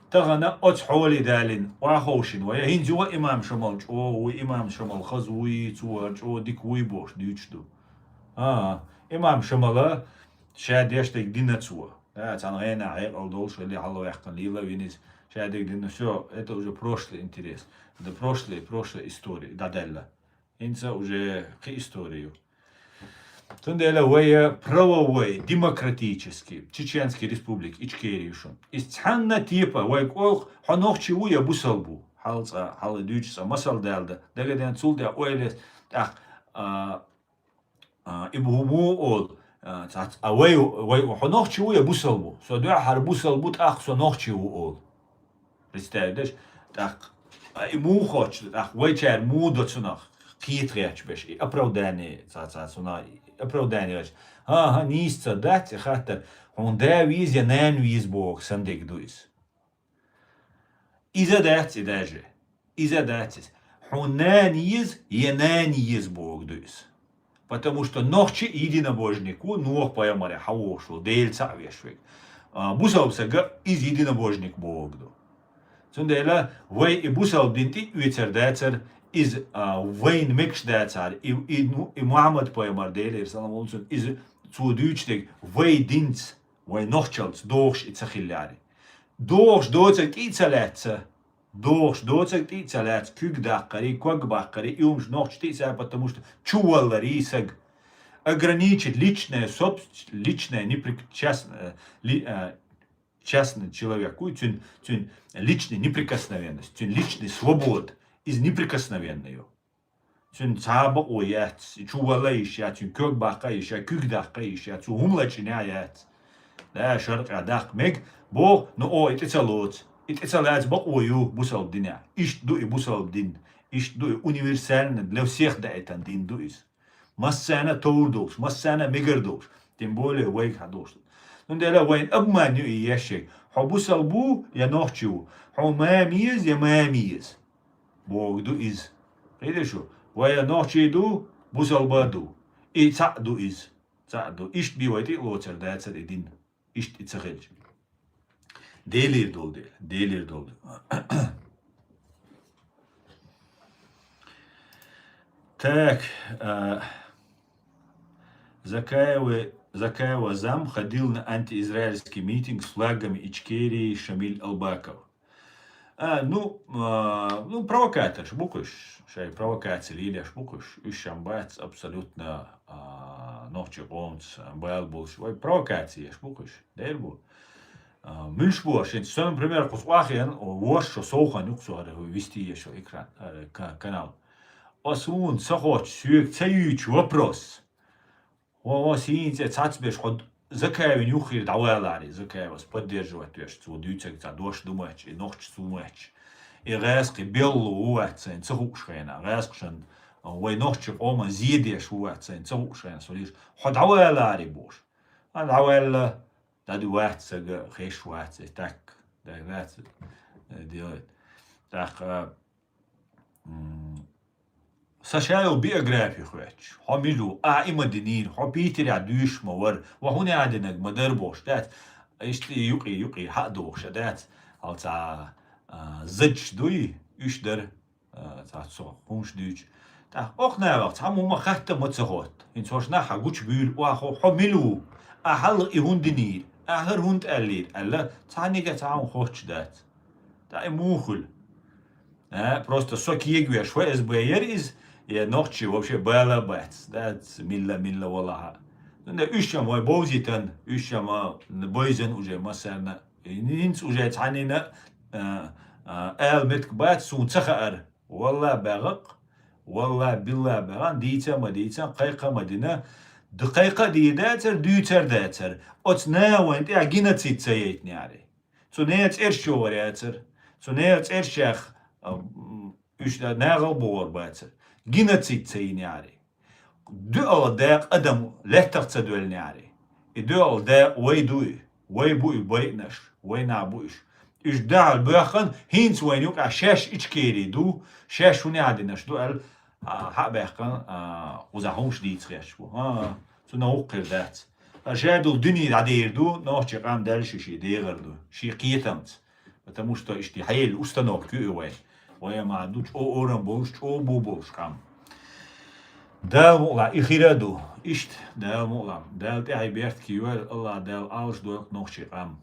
Тахана оцу хьоле далийна, охьаховшийна вай, хӀинца юха имам Шамал чӀогӀа вуй, имам Шамал хаза вуй, цо чӀогӀа дика вуй бохуш дуьйцуш ду. А, имам Шамала ша деш дерг дина цо. Да, цхьана гӀенах хьекъал долуш хилла, хьалаваьккхина лела вина иза. Ша дерг дина, всё, это уже прошлый интерес. Это прошлый, прошлая история, дӀадаьлла. ХӀинца уже кхин история ю. Цундела вай правовой, демократический, Чеченский республика, Ичкерия ю шуна. Иза цхьанна тепа, вай кӀолх, хьо нохчи ву я бусалба ву? Хьала цкъа, хьала дуьйцу цкъа масал далда. Дагаден цул де ойлес, тӀаккха, а, а, и бу-, бу олу, а, цац-, а вай, вай, хьо нохчи ву я бусалба ву? Со дуьххьара бусалба ву, тӀаккха со нохчи ву олу. Представь, даш, тӀаккха, а, и муха хоттуш ду, тӀаккха вайчара муха до цунах кхета гӀерташ беш, и оправдание, ца, ца, цунах и оправдание гӀерташ. ХӀан-хӀа, нийса ца дац и хаттар, хьуна да веза я нана веза боху сан дерг ду иза. Иза дац и даже. Иза дац иза. Хьуна нана еза я нана еза боху ду иза. Потому что нохчи единобожник ву, Нохь пайхамаре хьан вохуш ву, Дела цхьаъ веш вега. А, бусалба сага иза единобожник боху ду. Цундела вай и бусалба дин тӀе а оьцар дацар, иза, а, вайна мегаш дацар, и, и, ну, и Мухьаммад пайхамар, Делера салам хуьлда цунна, иза цо дуьйцу дерг вай динца, вай нохчалца догӀуш и ца хиллари. ДогӀуш доцург тӀе а ца лаьцна, догӀуш доцург тӀе а ца лаьцна, куьг даккхари, ког баккхари, и хӀумаш нохча тӀе а ца, потому что чуваллари саг. Ограничить личное собс-, личное непричастное, ли-, а, частный человек, уй, цуьнан, цуьнан личный неприкосновенность, цуьнан личный свобода, иза неприкосновенная ю. Цуьнан цхьа а бакъо яц, и чувалла йиш яц, цуьнан ког баккха йиш яц, куьг даккха йиш яц, цо хӀума лачкъийна яц. Да, шаркъа даккха мега, боху, ну, о, и тӀе ца лоцу. И тӀе ца лаца бакъо ю бусалба динехь. Иштта ду и бусалба дин. Иштта ду и универсальный, для всех даийтина дин ду иза. Массарна товр долуш, массарна мегар долуш, тем более вайга хьан долуш. Цундела вайна обман ю и еш ерг. Хьо бусалба ву я нохчи ву? Хьо мама еза я мама еза? Боху ду иза. Кхийтира шу? Вай я нохчи ду, бусалба ду. И цхьаъ ду иза. Цхьаъ ду. Иштта бен вай тӀе а лоцур дацара и дин. Иштта и ца хилча. Делера долу дела, Делера долу дела. Так, а, Закаева, Закаева зам ходил на антиизраильский митинг с флагами Ичкерии Шамиль Албаков. А, ну, а, ну, провокаторш бу кхуьш, шайн провокаци лелеш бу кхуьш. Уьш шам бац абсолютно, а, нохчи къомца бала болуш. Вай провокаци еш бу кхуьш. Дер бу. А, муьлш бу шен? Со, например, кхуза охьахиъна, ворхӀ шо совхан ю кхуза вести еш экран, а, ка-, канал. Ас вуна ца хоттуш, соьга ца юьйцуш вопрос. Хьо, хьо сийна цӀе цхьацца беш, хьо Закаевна юххера дӀавалари, Закаевас поддерживать веш, цо дуьйцург цхьа дош ду моьттуш, и нохчо цо моьттуш. И гӀаьскхи белла ву вац сайна ца хууш хенахь, гӀаьскхашна вай нохчи къоман зе деш ву вац сайна ца хууш хенахь, со леш, хьо дӀавалари бохуш. А, дӀаваьлла, Дадуй вац сага, хеш вац, и так, да, вац, э, делать. Так, а, м, са шайла биографи хвач. Хьо милу, а, има динир, хьо Питеря дуьш ма вар, ва хьуна адинаг ма дар бош, дац. Ишти юкъи, юкъи, хьа дохша, дац. Алца, а, зачдуй, уьш дар. Цхьа цо хӀумаш дуьйцу. ТӀаккха окху нахах цхьамма хӀума хатта ма ца хӀотта. ХӀинца хӀорш нах хьан гучу буьйлу, охьа хьо мила ву? Ахьа хьалха и хӀунда динийра? Ахьа хӀара хӀунда аьллийра? Аьлла, цхьаннега цхьа хӀума хоттуш дац. ТӀаккха и муха хуьлу? А, просто со кегавеш, ФСБ яра иза, я нохчий вообще бала бац. Дац, милла, милла валахьа. Цундела уьш ма вай бовзийтан, уьш ма байзан уже массарна. ХӀинца уже цхьаннена, а, а, ала меттиг бац, суна ца хаьара. Валла баьгӀакх, валла билла баьгӀан, дийца а ма дийцан, кхайкха а ма дина, д-, кхайкха а дийр дацара, дуьйцар а дацара. Оцу наха вайна тӀехь геноцид ца яйтинехьарий. Цу нехан цӀераш чу вар яцара. Цу нехан цӀераш чех, а, м, уьш да-, нахал бохур бацара. Геноцид ца йинехьарий. ДоьалгӀа дакъа адам лаьттах ца доьллинехьарий. И доьалгӀа дакъа вай ду и. Вай бу и байинарш. Вай нах бу уьш. Уьш дахьал боьххан, хӀинца вайна юкъахь шаьш Ичкери ду, шаьш хӀун яхьа динарш ду аьлла, а, хьа а баьхкан, а, кхузахь хӀумаш дийца хеш бу. А, цунах вукху хир дац. Ткъа шадолу дуьне дӀадийр ду, нохчийн къам даьлла ши-ши дегӀар ду, шен кхетамца. Потому что иштта хьеле установка ю и вайн. Вай ма ду чӀо орам болуш, чӀо бу болуш къам. Дала мукъалахь, и хира а ду. Иштта, Дала мукъалахь. Дала тӀаьхье берт кийвар, Аллах Дала Ӏалаш дойлакх нохчийн къам.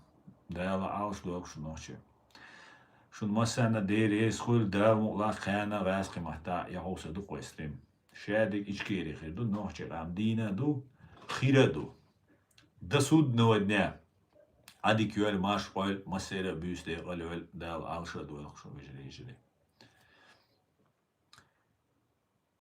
Дала Ӏалаш дойлакх шу нохчийн. Шун массарна Дела реза хуьлда, Дала мукъалахь, кхана гӀазкхи матта я хьовса ду кхойстрим. Шадерг Ичкери хир ду, нохчийн къам дийна а ду, хира а ду. До судного дня. Ӏадика йойла, марша Ӏойла, массеран а буьйса декъала йойла, Дала Ӏалашо а дойлакх шун, вежарий, йижарий.